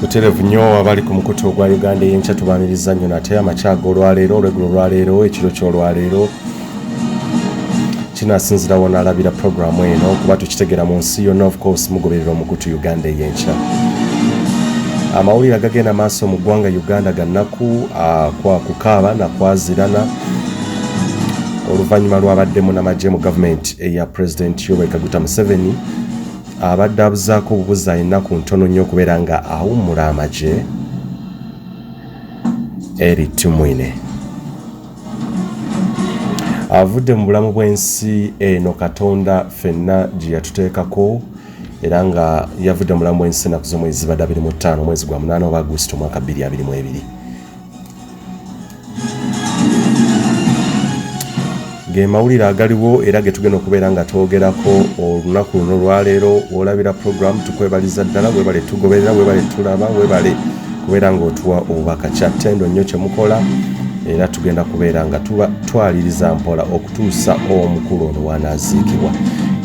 Buterevu nnyo abali ku mukutu ogwa Uganda ey'enkya, tubaaniriza nnyo nate amakya ag'olwaleero, olweggulo olwaleero, ekiro ky'olwaleero. Kinasinzira wonaalabira puroguramu eno, kuba tukitegera mu nsi yonna. Of course mugoberera omukutu Uganda ey'enkya. Amawulire agagenda maaso mu ggwanga Uganda gannaku, kwa kukaaba nakwazirana, oluvannyuma lw'abadde munnamagye mu gavumenti eya Pulezidenti Yoweri Kaguta Museveni, abadde abuzaako obubuza ennaku ntono nnyo okubeera nga awummula amagye, Eri Tumwine, avudde mu bulamu bw'ensi eno Katonda ffenna gye yatuteekako, era nga yavudde mu bulamu bw'ensi ennaku z'omwezi zibadde 25 omwezi gwa 8 oba Agusito omwaka 2022. Ge mawulire agaliwo era ge tugenda okubeera nga twogerako olunaku luno lwaleero. Olabira program, tukwebaliza ddala. Webale tugoberera, webale tulaba, webale kubeera ng'otuwa obubaka. Kyattendo nnyo kyemukola, era tugenda kubeera nga tuba twaliriza mpola okutuusa omukulu ono wanaaziikibwa.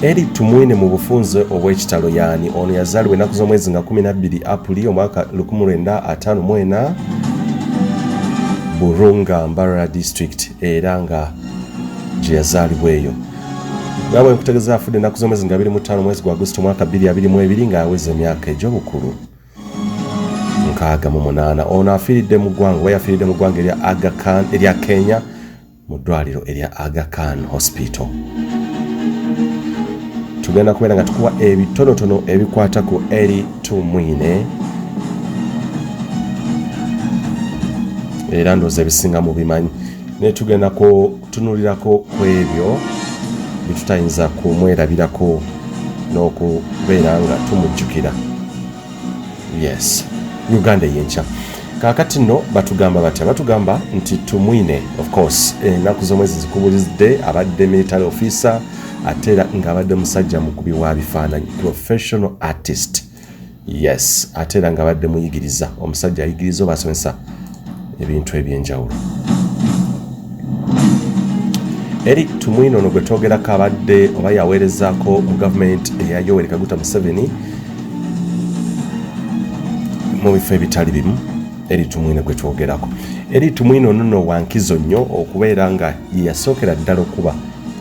Eri Tumwine mu bufunze obw'ekitalo yaani? Ono yazaalibwa ennaku z'omwezi nga 12 Apuli omwaka 1954, Burunga, Mbarara District, era nga gye yazaalibwa eyo. Nga bwe nkutegeeza, afudde ennaku z'omwezi nga 25 omwezi gwa Agusito omwaka 2022, ng'aweza emyaka egy'obukulu 68. Ono afiiridde mu ggwanga, oba yafiiridde mu ggwanga erya Aga Khan, erya Kenya, mu ddwaliro erya Aga Khan Hospital. Tugenda kubeera nga tukuwa ebitonotono ebikwata ku Eri Tumwine, era ndowooza ebisinga mubimanyi, naye tugenda kutunulirako ku ebyo byetutayinza kumwerabirako n'okubeera nga tumujjukira. Yes, Uganda eyenkya. Kaakati nno batugamba batya? Batugamba nti Tumwine, of course, ennaku z'omwezi zikubulizidde, abadde military officer, ate era ng'abadde musajja mukubi wa bifaananyi, professional artist. Yes, ate era ng'abadde muyigiriza, omusajja ayigiriza oba asomesa ebintu ebyenjawulo. Eri Tumwine ono gwe twogerako abadde oba yaweerezaako mu gavumenti eya Yoweri Kaguta Museveni mu bifo ebitali bimu. Eri Tumwine gwe twogerako, Eri Tumwine ono nno wankizo nnyo okubeera nga ye yasookera ddala okuba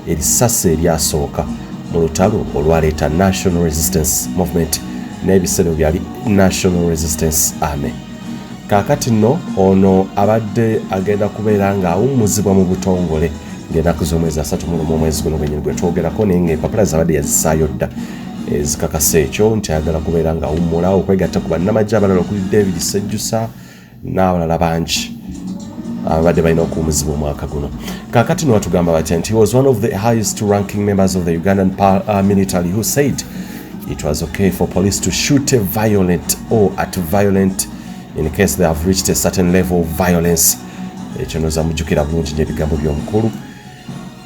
erisasi eryasooka mu lutalo olwaleeta National Resistance Movement, n'ebiseera byali National Resistance Army. Kaakati nno ono abadde agenda kubeera ng'awummuzibwa mu butongole ng'ennaku z'omwezi 31 omwezi guno gwenyini gwe twogerako, naye ng'empapula zabadde yazisaayo dda ezikakasa ekyo nti ayagala kubeera ng'awummula okwegatta ku bannamagye abalala okuli David Sejjusa n'abalala bangi ababadde balina okuwumuzibwa omwaka guno. Kaakati no batugamba batya? Nti he was one of the highest ranking members of the Ugandan military who said it was okay for police to shoot a violent or at violent in case they have reached a certain level of violence. Ekyo noza mujjukira bulungi nyo ebigambo by'omukulu.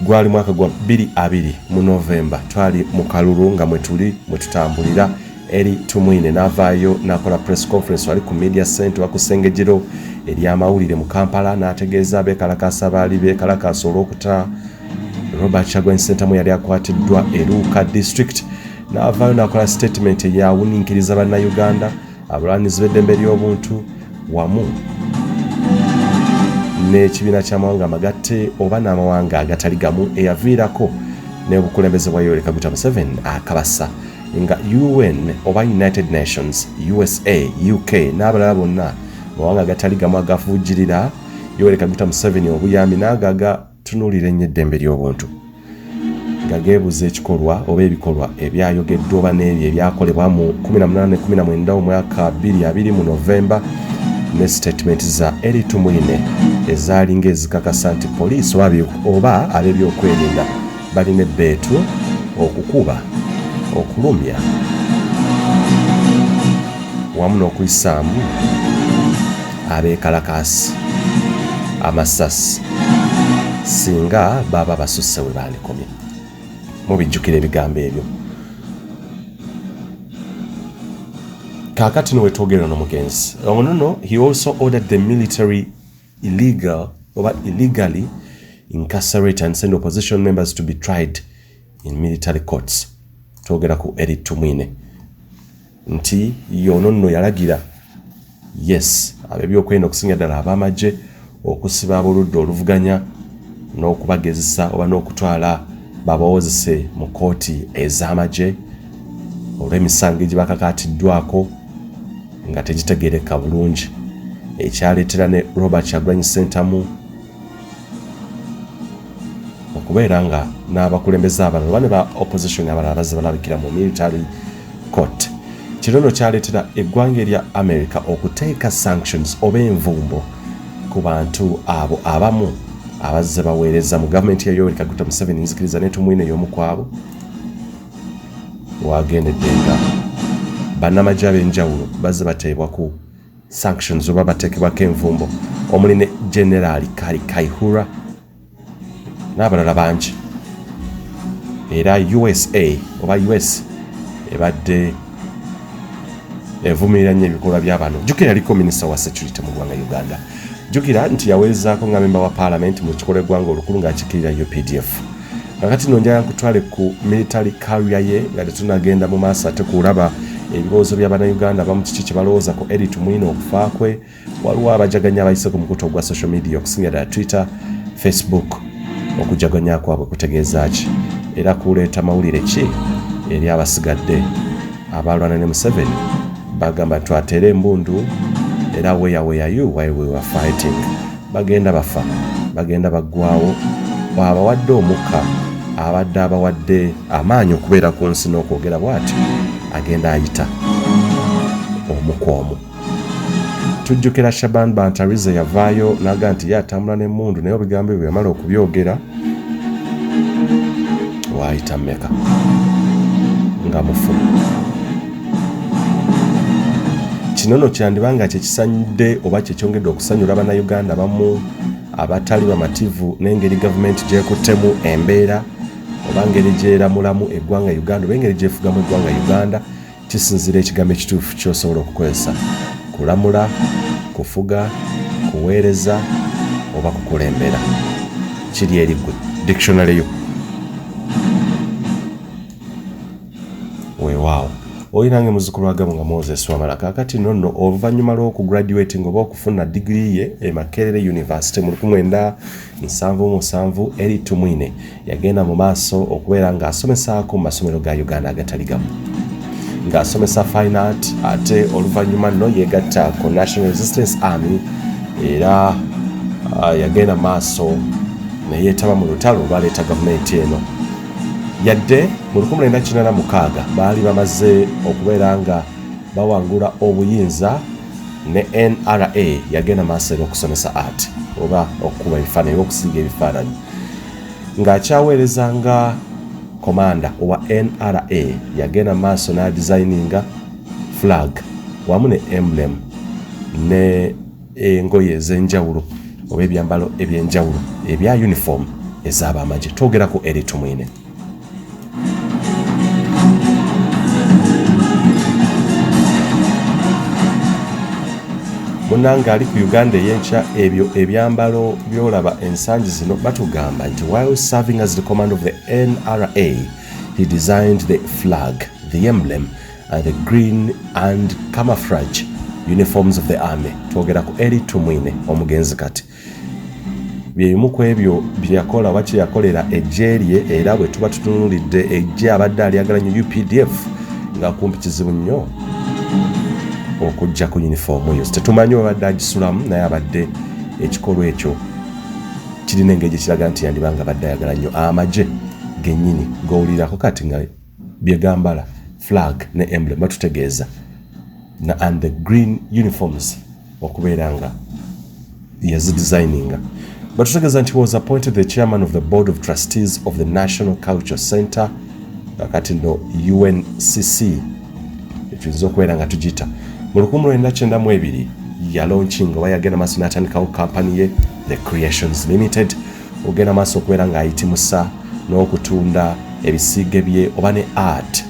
Gwali mwaka gwa 2020 mu Novemba, twali mu kalulu nga mwetuli mwetutambulira. Eri Tumwine n'avaayo n'akola press conference wali ku Media Center oba ku ssengejero ery'amawulire mu Kampala, n'ategeeza abeekalakaasa baali beekalakaasa olw'okuta Robert Kyagulanyi Ssentamu yali akwatiddwa e Luuka District. N'avaayo n'akola statement eyawuninkiriza Bannayuganda, abalwanizi b'eddembe ly'obuntu, wamu n'ekibiina ky'amawanga amagatte oba n'amawanga agatali gamu, eyaviirako n'obukulembeze bwa Yoweri Kaguta Museveni akabasa, nga UN oba United Nations, USA, UK n'abalala bonna mawanga agatali gamu agavujjirira Yoweri Kaguta Museveni obuyambi n'ago agatunuulira ennyo eddembe ly'obuntu, nga geebuza ekikolwa oba ebikolwa ebyayogeddwa oba n'ebyo ebyakolebwa mu 18 19 omwaka 2020 mu Novemba, ne statement za Eri Tumwine ezaalinga ezikakasa nti poliisi oba ab'ebyokwerinda balina ebbeetu okukuba, okulumya wamu n'okuyisaamu abeekalakaasi amasasi singa baba basusse we bandikomye. Mubijjukira ebigambo ebyo. Kaakati no wetwogera n'omugenzi ono no, he also ordered the military illegal oba illegally incarcerate and send opposition members to be tried in military courts. Twogera ku Eri Tumwine nti yono nno yalagira Yes, ab'ebyokwerinda okusinga ddala ab'amagye okusiba ab'oludda oluvuganya n'okubagezesa oba n'okutwala babawozese mu kkooti ez'amagye olw'emisango egibakakaatiddwako nga tegitegeereka bulungi, ekyaleetera ne Robert Kyagulanyi Ssentamu okubeera nga n'abakulembeze abalala oba ne ba opposition abalala bazze balabikira mu military court. Kino nno kyaleetera eggwanga erya America okuteeka sanctions oba envumbo ku bantu abo abamu abazze baweereza mu gavumenti ya Yoweri Kaguta Museveni. Nzikiriza ne Tumwine y'omu kwabo wagendedde nga bannamagye ab'enjawulo bazze bateebwa ku sanctions oba bateekebwako envumbo omuli ne Generaali Kali Kaihura n'abalala bangi. Era USA oba US ebadde evumirira nnyo ebikolwa bya bano. Jjukira yaliko minisita wa security mu ggwanga Uganda. Jjukira nti yaweerezaako nga memba wa paalamenti mu lukiiko lw'eggwanga olukulu ng'akiikirira UPDF. Kakati no njagala nkutwale ku military career ye nga tetunagenda mu maaso ate kulaba ebirowoozo bya bannayuganda abamu kiki kye balowooza ku Elly Tumwine okufa kwe. Waliwo abajaganya abayise ku mukutu ogwa social media okusinga ddala Twitter, Facebook. Okujaganya kwabwe kutegeeza ki era kuleeta mawulire ki eri abasigadde abalwana ne Museveni? Bagamba twateera embundu era where were you while we were fighting? Bagenda bafa, bagenda baggwawo. Abawadde omukka, abadde abawadde amaanyi okubeera ku nsi n'okwogera bw'atyo, agenda ayita omu ku omu. Tujjukira Shaban Bantariza yavaayo n'aga nti ye atambula n'emmundu, naye ebigambo ebyo yamala okubyogera waayita mmeka nga mufu. Kino nno kyandiba nga kyekisanyudde oba kyekyongedde okusanyula bannayuganda abamu abatali bamativu n'engeri gavumenti gyekuttemu embeera oba ngeri gyeramulamu eggwanga Uganda oba engeri gyefugamu eggwanga Uganda. Kisinziira ekigambo ekituufu ky'osobola okukozesa: kulamula, kufuga, kuweereza oba kukulembera. Kiri eri ggwe, dictionary yo. Weewaawo, oli nange muzzukulu wa Gabo nga Moses Wamala. Kaakati nno nno oluvannyuma lw'okugraduating oba okufuna digiri ye e Makerere University mu 1977, Elly Tumwine yagenda mu maaso okubeera ng'asomesaako mu masomero ga Uganda agatali gamu ng'asomesa fine art, ate oluvannyuma nno yeegatta ku National Resistance Army era yagenda maaso ne yeetaba mu lutalo olwaleeta gavumenti eno. Yadde mu 1986 baali bamaze okubeera nga bawangula obuyinza ne NRA, yagenda maaso era okusomesa art oba okukuba ebifaananyi oba okusiiga ebifaananyi. Ng'akyaweereza nga komanda owa NRA, yagenda maaso n'adesigninga flag wamu ne emblem ne engoye ez'enjawulo oba ebyambalo ebyenjawulo ebya uniform ez'abamagye. Twogera ku Elly Tumwine. Munange ali ku Uganda ey'enkya, ebyo ebyambalo by'olaba ensangi zino batugamba nti while serving as the command of the NRA, he designed the flag, the emblem and the green and camouflage uniforms of the army. Twogera ku Elly Tumwine omugenzi. Kati byebimu ku ebyo byeyakola oba kyeyakolera eggye lye, era bwe tuba tutunulidde eggye abadde alyagala nnyo UPDF, nga kumpi kizibu nnyo okujja ku yunifoomu eyo. Tetumanyi obadde agisulamu, naye abadde ekikolwa ekyo kirina engeri gyekiraga nti yandiba nga abadde ayagala nnyo amagye gennyini g'owulirako kati nga byegambala flag ne emblem batutegeeza na and the green uniforms okubeera nga yazidesigninga. Batutegeeza nti was appointed the chairman of the board of trustees of the National Culture Center, kakati no UNCC etuyinza okubeera nga tugiyita. Mu 1992 yalaunchinga oba yagenda maaso n'atandikawo kampani ye The Creations Limited, ogenda maaso okubeera ng'ayitimusa n'okutunda ebisiige bye oba ne art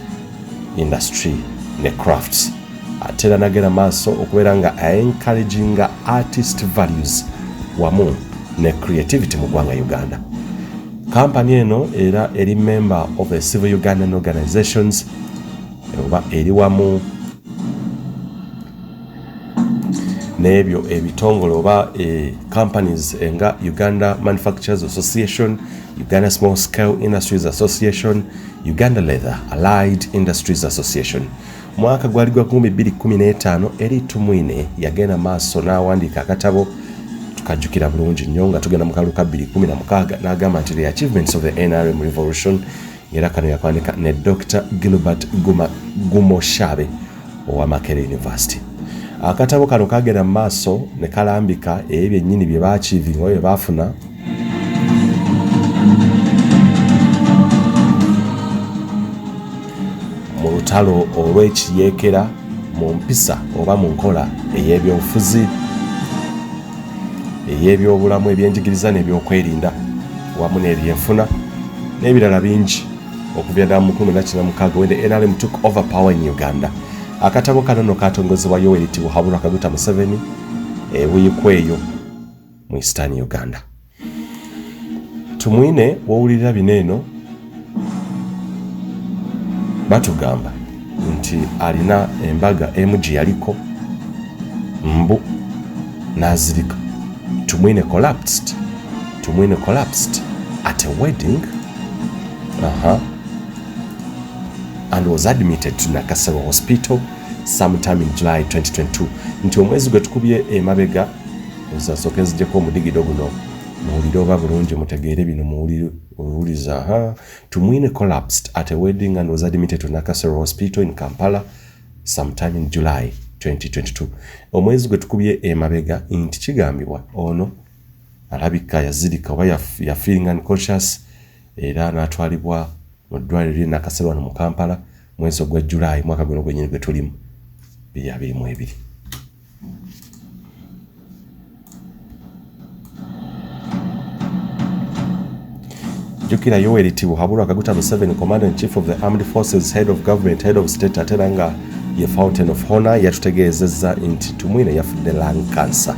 industry ne crafts. Ate era nagenda maaso okubeera nga aencouraginga artist values wamu ne creativity mu ggwanga Uganda. Kampani eno era eri member of the Civil Ugandan Organizations oba eri wamu. N'ebyo ebitongole oba companies nga Uganda Manufacturers Association, Uganda Small Scale Industries Association, Uganda Leather Allied Industries Association. Mwaka gwali gwa 2015, Eri Tumwine yagenda maaso n'awandiika akatabo tukajjukira bulungi nnyo nga tugenda mu kalulu ka 2016, n'agamba nti The Achievements of the NRM Revolution. Era kano yakawandika ne Dr Gilbert Gumoshabe owa Makerere University. Akatabo kano kagenda mu maaso ne kalambika ebyo byennyini bye baachievinga oba bye baafuna mu lutalo olw'ekiyeekera, mu mpisa oba mu nkola ey'ebyobufuzi, ey'ebyobulamu, ebyenjigiriza n'ebyokwerinda, wamu n'ebyenfuna n'ebirala bingi, okuva ddala mu 1986 when the NRM took over power in Uganda. Akatabo kano nno katongozebwa Yoweri Tibuhaburwa Kaguta Museveni ebuyiku eyo mu Eastern Uganda. Tumwine wowulirira bino eno, batugamba nti alina embaga emu gye yaliko mbu n'azirika. Tumwine collapsed at a wedding and was admitted to Nakasero Hospital sometime in July 2022, nti omwezi gwe tukubye emabega. Nsooke nzijeko omudigido guno muwulire oba bulungi, mutegeere bino, muwuliza. Tumwine collapsed at a wedding and was admitted to Nakasero Hospital in Kampala sometime in July 2022, omwezi gwe tukubye emabega, nti kigambibwa ono alabika yazirika oba yafeeling unconscious era n'atwalibwa mu ddwaliro ly'e Nakasero wano mu Kampala mwezi ogwa Julayi mwaka guno gwennyini gwe tulimu, 2022. Jjukira Yoweri Tibuhaburwa Kaguta Museveni, Commander in Chief of the Armed Forces, Head of Government, Head of State, ate era nga ye Fountain of Honor, yatutegeezezza nti Tumwine yafudde lung cancer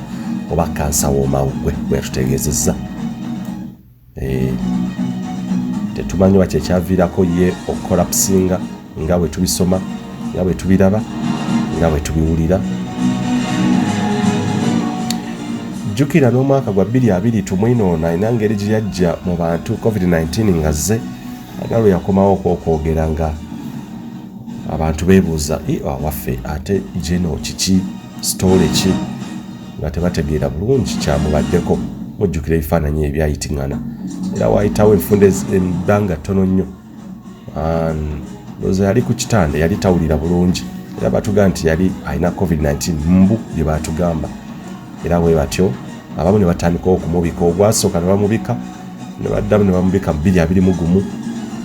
oba kansa w'omawuggwe bwe yatutegeezezza. Tetumanyi wa kyekyaviirako ye okucollapsinga, nga bwe tubisoma, nga bwe tubiraba, nga bwe tubiwulira. Jjukira n'omwaka gwa 2020, Tumwine ono alina ngeri gye yajja mu bantu COVID-19 nga zze, alina lwe yakomawo okwokwogera nga abantu beebuuza, "Awaffe ate geno kiki, story ki?" nga tebategeera bulungi kyamubaddeko. Mujjukira ebifaananyi ebyayitiŋŋana, era waayitawo enfunda ebbanga ttono nnyo, ndowooza yali ku kitanda, yali tawulira bulungi, era batugamba nti yali alina COVID-19, mbu bye batugamba. Era bwe batyo abamu ne batandika okumubika. Ogwasooka ne bamubika, ne baddamu ne bamubika mu 2021,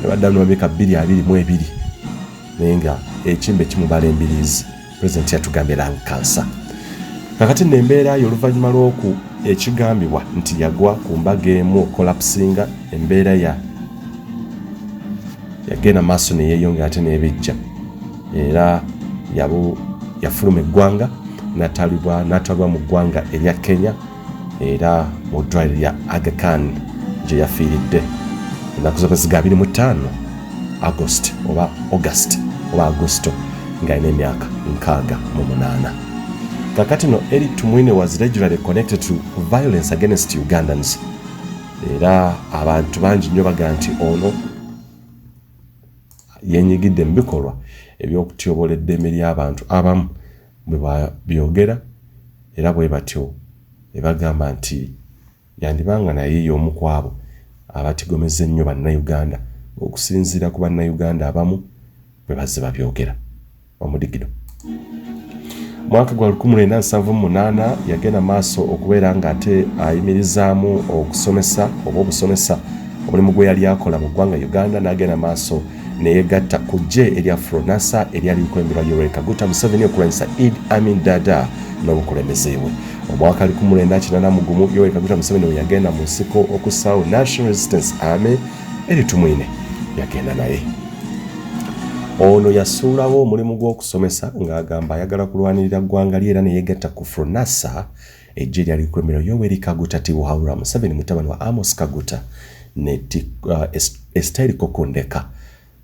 ne baddamu ne bamubika 2022, naye nga ekimbe kimubala embiriizi. Pulezidenti yatugambye lung cancer. Kakati nno embeera yo oluvannyuma lw'oku ekigambibwa nti yagwa ku mbaga emu okucollapsinga, embeera ya yagenda maaso neyeeyongera ate n'ebijja, era yafuluma eggwanga n'atwalibwa mu ggwanga erya Kenya, era mu ddwaliro lya Aga Khan gye yafiiridde ennaku z'omwezi ga 25 August oba August oba Agosto, ng'alina emyaka 68. Kakati no Eri Tumwine was regularly connected to violence against Ugandans, era abantu bangi nnyo baga nti ono yenyigidde mu bikolwa eby'okutyobola eddembe ly'abantu abamu bwe babyogera, era bwe batyo ne bagamba nti yandibanga naye y'omu ku abo abatigomeza ennyo Bannayuganda, okusinziira ku Bannayuganda abamu bwe bazze babyogera. Omudigido mwaka gwa 1978 yagenda maaso okubeera ng'ate ayimirizaamu okusomesa oba obusomesa, omulimu gwe yali akola mu ggwanga Uganda, n'agenda maaso neyegatta ku ggye erya Fronasa eryali likulemberwa Yoweri Kaguta Museveni okulwanyisa Idi Amin Dada n'obukulembeze bwe. Omwaka 1981, Yoweri Kaguta Museveni we yagenda mu nsiko okussaawo National Resistance Army, Eri Tumwine yagenda naye. Ono yasuulawo omulimu gw'okusomesa ng'agamba ayagala kulwanirira ggwanga lye, era neyegatta ku Fronasa, eggye eryali likulemberwa Yoweri Kaguta Tibuhaburwa Museveni, mutabani wa Amos Kaguta ne Esteri Kokundeka.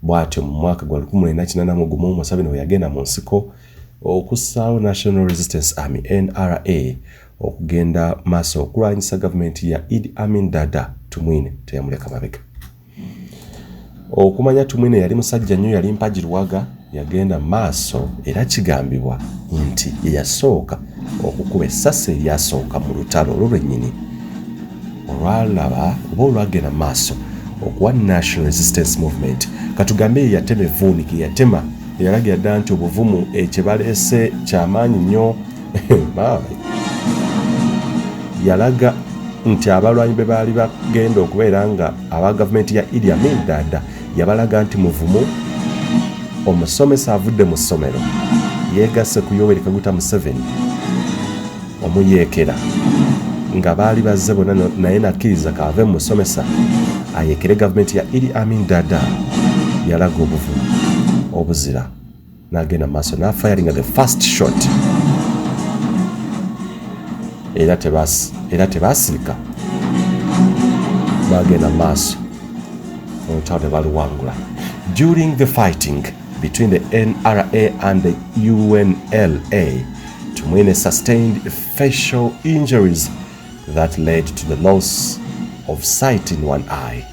Bw'atyo mu mwaka gwa 1981, Museveni we yagenda mu nsiko, Okussaawo National Resistance Army, NRA, okugenda maaso okulwanyisa gavumenti ya Idi Amin Dada, Tumwine teyamuleka mabega. Okumanya Tumwine yali musajja nnyo, yali mpagi luwaga, yagenda maaso era kigambibwa nti ye yasooka okukuba essasi eryasooka mu lutalo olwo lwennyini olwalaba oba olwagenda maaso okuwa National Resistance Movement. Katugambe ye yatema evvuunike, yatema eyalagira ddala nti obuvumu ekye baleese kyamaanyi nnyo. Maama yalaga nti abalwanyi be baali bagenda okubeera nga aba gavumenti ya Idi Amin Dada, yabalaga nti muvumu. Omusomesa avudde mu ssomero yeegasse ku Yoweri Kaguta Museveni omuyeekera nga baali bazze bonna, naye nakkiriza kaave mu musomesa ayeekere gavumenti ya Idi Amin Dada. Yalaga obuvumu obuzira n'agenda mu maaso n'afiringa the first shot, era tebaasirika, bagenda mu maaso olutalo ne baluwangula. During the fighting between the NRA and the UNLA, Tumwine sustained facial injuries that led to the loss of sight in one eye.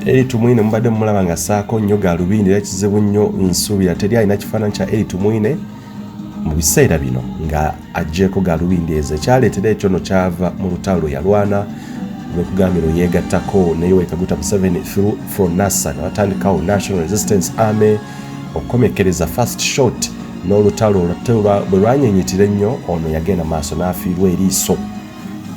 Elly Tumwine mubadde mumulaba nga saako nnyo galubindi, era kizibu nnyo, nsuubira teri alina kifaananyi kya Elly Tumwine mu biseera bino nga agyeko galubindi ezo. Ekyaleetera ekyo no kyava mu lutalo lwe yalwana lwekugambiro yeegattako ne Yoweri Kaguta Museveni through FRONASA ne batandikawo National Resistance Army okukomekkereza first shot n'olutalo olwo bwe lwanyenyitira ennyo. Ono yagenda maaso n'afiirwa eriiso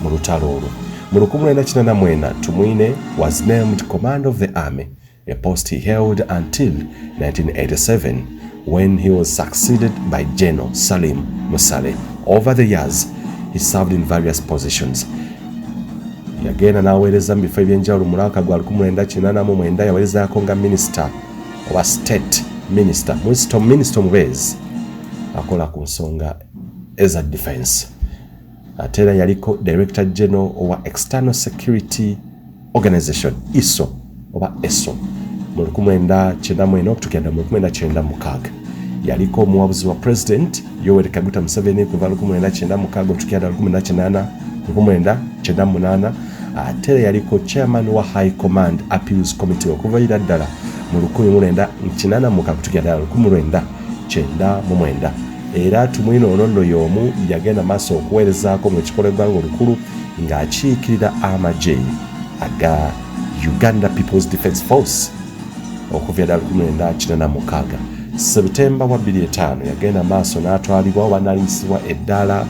mu lutalo olwo. Mu 1984, Tumwine was named commander of the army, a post he held until 1987 when he was succeeded by General Salim Musale. Over the years, he served in various positions. Yagenda n'aweereza mu bifo ebyenjawulo. Mu mwaka gwa 1989 yaweerezaako nga minisita oba state minister, minisita omubeezi akola ku nsonga eza defense. Ate era yaliko director general owa External Security Organization, ISO oba ESO, mu 1994 okutuukira mu 1996. Yaliko omuwabuzi wa President Yoweri Kaguta Museveni kuva 1996 okutuukira 1998. Ate era yaliko chairman wa High Command Appeals Committee okuva ira ddala mu 1986 kutuukira ddala 1999. Era Tumwine ono nno y'omu yagenda maaso okuweerezaako mu lukiiko lw'eggwanga olukulu ng'akiikirira amagye aga Uganda People's Defence Force okuva ddala 1986. Sebutemba wa 25 yagenda maaso n'atwalibwa oba n'alinyisibwa eddaala,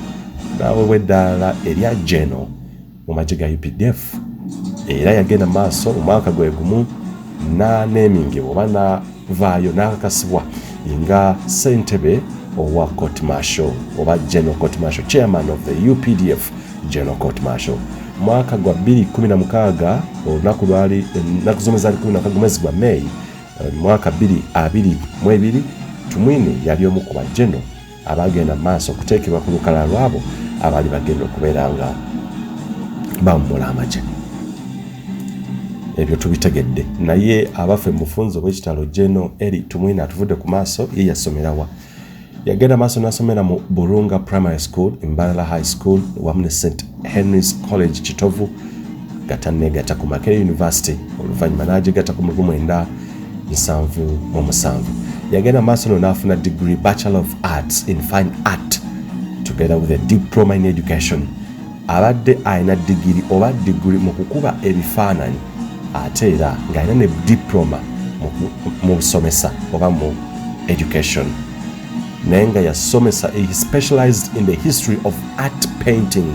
n'aweebwa eddaala erya General mu magye ga UPDF. Era yagenda maaso mu mwaka gwe gumu n'aneemingibwa oba n'avaayo n'akakasibwa nga ssentebe owa court martial oba general court martial, chairman of the UPDF General Court Martial. Mwaka gwa 2016, olunaku lwali ennaku z'omwezi ali 16 mwezi gwa May, mwaka 2022, Tumwine yali omu ku bajeno abagenda maaso okuteekebwa ku lukalala lwabo abaali bagenda okubeera nga bawummula amagye. Ebyo tubitegedde, naye abaffe, mufunze obwekitalo, General Elly Tumwine atuvudde ku maaso, ye yasomerawa? Yagenda maaso n'asomera mu Burunga Primary School, Mbarara High School wamu ne St Henry's College Kitovu, nga tanneegatta ku Makerere University, oluvannyuma n'agigattako mu 1977. Yagenda maaso no n'afuna degree Bachelor of Arts in Fine Art together with a diploma in education. Abadde alina digiri oba diguri mu kukuba ebifaananyi, ate era ng'alina ne diploma mu busomesa oba mu education, naye nga yasomesa, he specialized in the history of art painting,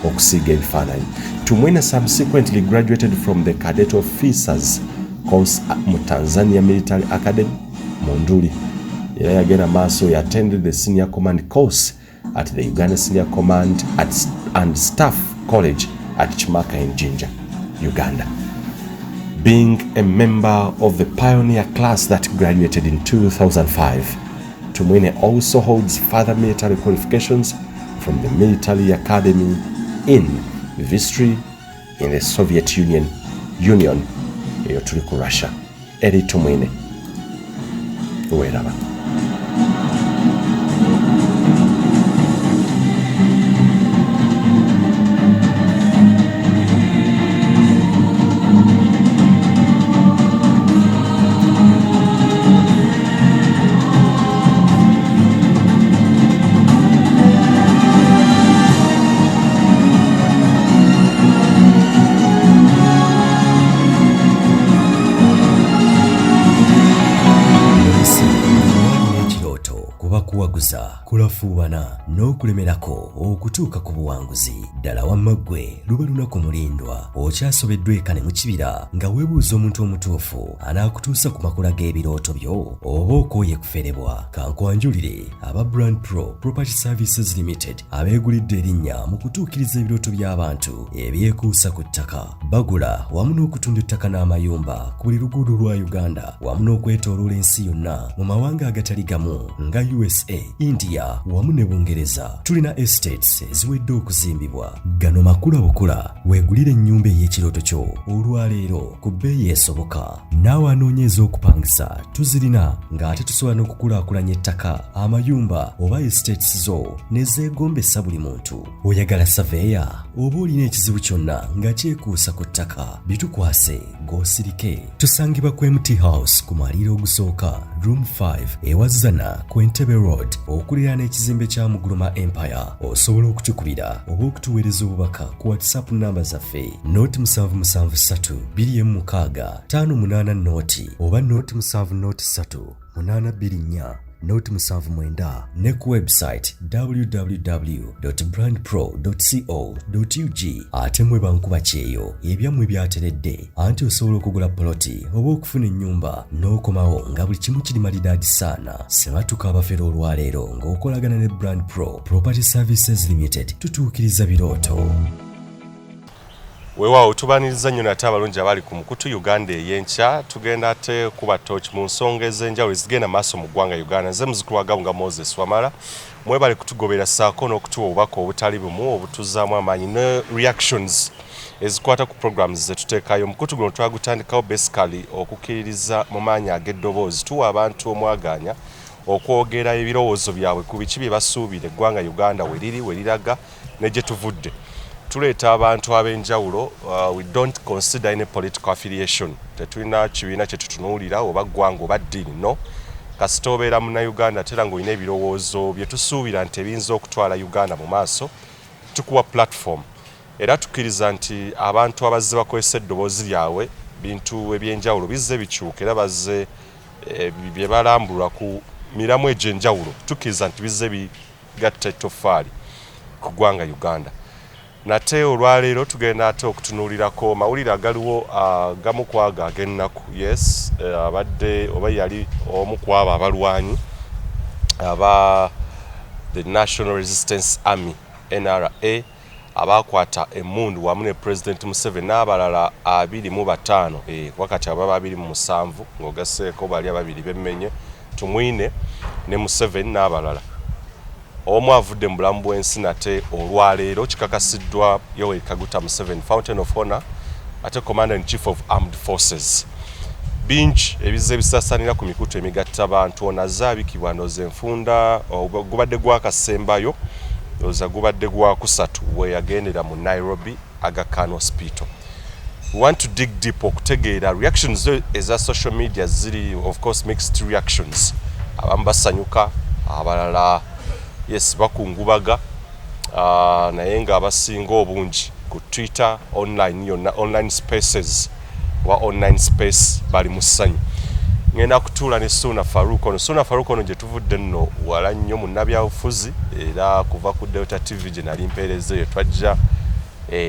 okusiiga ebifaananyi. Tumwine subsequently graduated from the cadet officers course mu Tanzania Military Academy Monduli. Era yagenda maaso, he attended the senior command course at the Uganda Senior Command and Staff College at Kimaka in Jinja, Uganda. Being a member of the pioneer class that graduated in 2005, Tumwine also holds further military qualifications from the Military Academy in Vistry, in the Soviet Union Union eyo tuli ku Russia. Elly Tumwine weeraba. Kuba kuwaguza, kulafuubana n'okulemerako okutuuka ku buwanguzi. Ddala wamma ggwe luba lunaku mulindwa, okyasobeddwa eka ne mu kibira nga weebuuza omuntu omutuufu anaakutuusa ku makula g'ebirooto byo oba okooye kuferebwa. Kankwanjulire aba Brand Pro Property Services Limited abeegulidde erinnya mu kutuukiriza ebirooto by'abantu ebyekuusa ku ttaka. Bagula wamu n'okutunda ettaka n'amayumba ku buli luguudo lwa Uganda wamu n'okwetooloola ensi yonna mu mawanga agatali gamu nga USA, India wamu ne Bungereza. Tulina estates eziwedde okuzimbibwa. Gano makula bukula, weegulire ennyumba ey'ekirooto kyo olwaleero ku bbeeyi esoboka. Naawe anoonya ez'okupangisa tuzirina ng'ate tusobola n'okukulaakulanya ettaka, amayumba oba estates zo ne zeegombesa buli muntu. Oyagala saveeya oba olina ekizibu kyonna nga kyekuusa ku ttaka, bitukwase g'osirike. Tusangibwa ku MT House ku mwaliiro ogusooka room 5 ewa Zana ku Entebbe Road okuliraana ekizimbe kya Muguluma Empire. Osobola okutukubira oba okutuweereza obubaka ku WhatsApp namba zaffe noti 773 26 58 noti oba noti 7 noti 3 824 noti 79 ne ku website www.brandpro.co.ug. Ate mwe bankuba kyeyo ebyammwe byateredde, anti osobola okugula poloti oba okufuna ennyumba n'okomawo nga buli kimu kiri malidaadi saana. Sebatuka abafera olwaleero ng'okolagana ne Brand Pro Property Services Limited, tutuukiriza birooto. Weewaawo tubaniriza nnyo nate abalungi abali ku mukutu Uganda ey'enkya. Tugenda ate kuba torch mu nsonga ez'enjawulo ezigenda maaso mu ggwanga Uganda. Nze muzukulu wa Gabunga Moses Wamala. Mwebale kutugobera ssaako n'okutuwa obubaka obutali bumu obutuzaamu amaanyi ne reactions ezikwata ku programs ze tuteekayo. Omukutu guno twagutandikawo basically okukkiririza mu maanyi ag'eddoboozi. Tuwa abantu omwagaanya okwogera ebirowoozo byabwe ku biki bye basuubira eggwanga Uganda we liri, we liraga ne gye tuvudde. Tuleeta abantu ab'enjawulo, we don't consider any political affiliation. Tetulina kibiina kye tutunuulira oba ggwanga oba ddiini, no. Kasita obeera Munnayuganda ate era ng'olina ebirowoozo bye tusuubira nti ebiyinza okutwala Uganda mu maaso, tukuwa platform. Era tukkiriza nti abantu abazze bakozesa eddoboozi lyabwe bintu eby'enjawulo bizze bikyuka era bazze bye balambulula ku miramwa egy'enjawulo, tukkiriza nti bizze bigatta ettoffaali ku ggwanga Uganda. Nate olwaleero tugenda ate okutunuulirako mawulire agaliwo agamu ku ago ag'ennaku. Yes, abadde oba yali omu ku abo abalwanyi aba the National Resistance Army NRA abaakwata emmundu wamu ne President Museveni n'abalala 25, kuba kati ababa 27 ng'ogasseeko bali ababiri bemmenye, Tumwine ne Museveni n'abalala. Omu avudde mu bulamu bw'ensi nate olwaleero kikakasiddwa Yoweri Kaguta Museveni, Fountain of Honor ate Commander in Chief of Armed Forces. Bingi ebizze ebisaasaanira ku mikutu emigatta bantu. Ono azze abikibwa ndowooza enfunda gubadde gwakasembayo, ndowooza gubadde gwakusatu we yagendera mu Nairobi Aga Khan Hospital. We want to dig deep okutegeera reactions eza social media ziri, of course mixed reactions. Abamu basanyuka, abalala yes bakungubaga, naye nga abasinga obungi ku Twitter, online yonna, online spaces oba online space bali mu ssanyu. Ngenda kutuula ne Suuna Farouk ono. Suuna Farouk ono gye tuvudde nno wala nnyo, munnabyabufuzi era kuva ku Delta TV gye nali mpeereza eyo twajja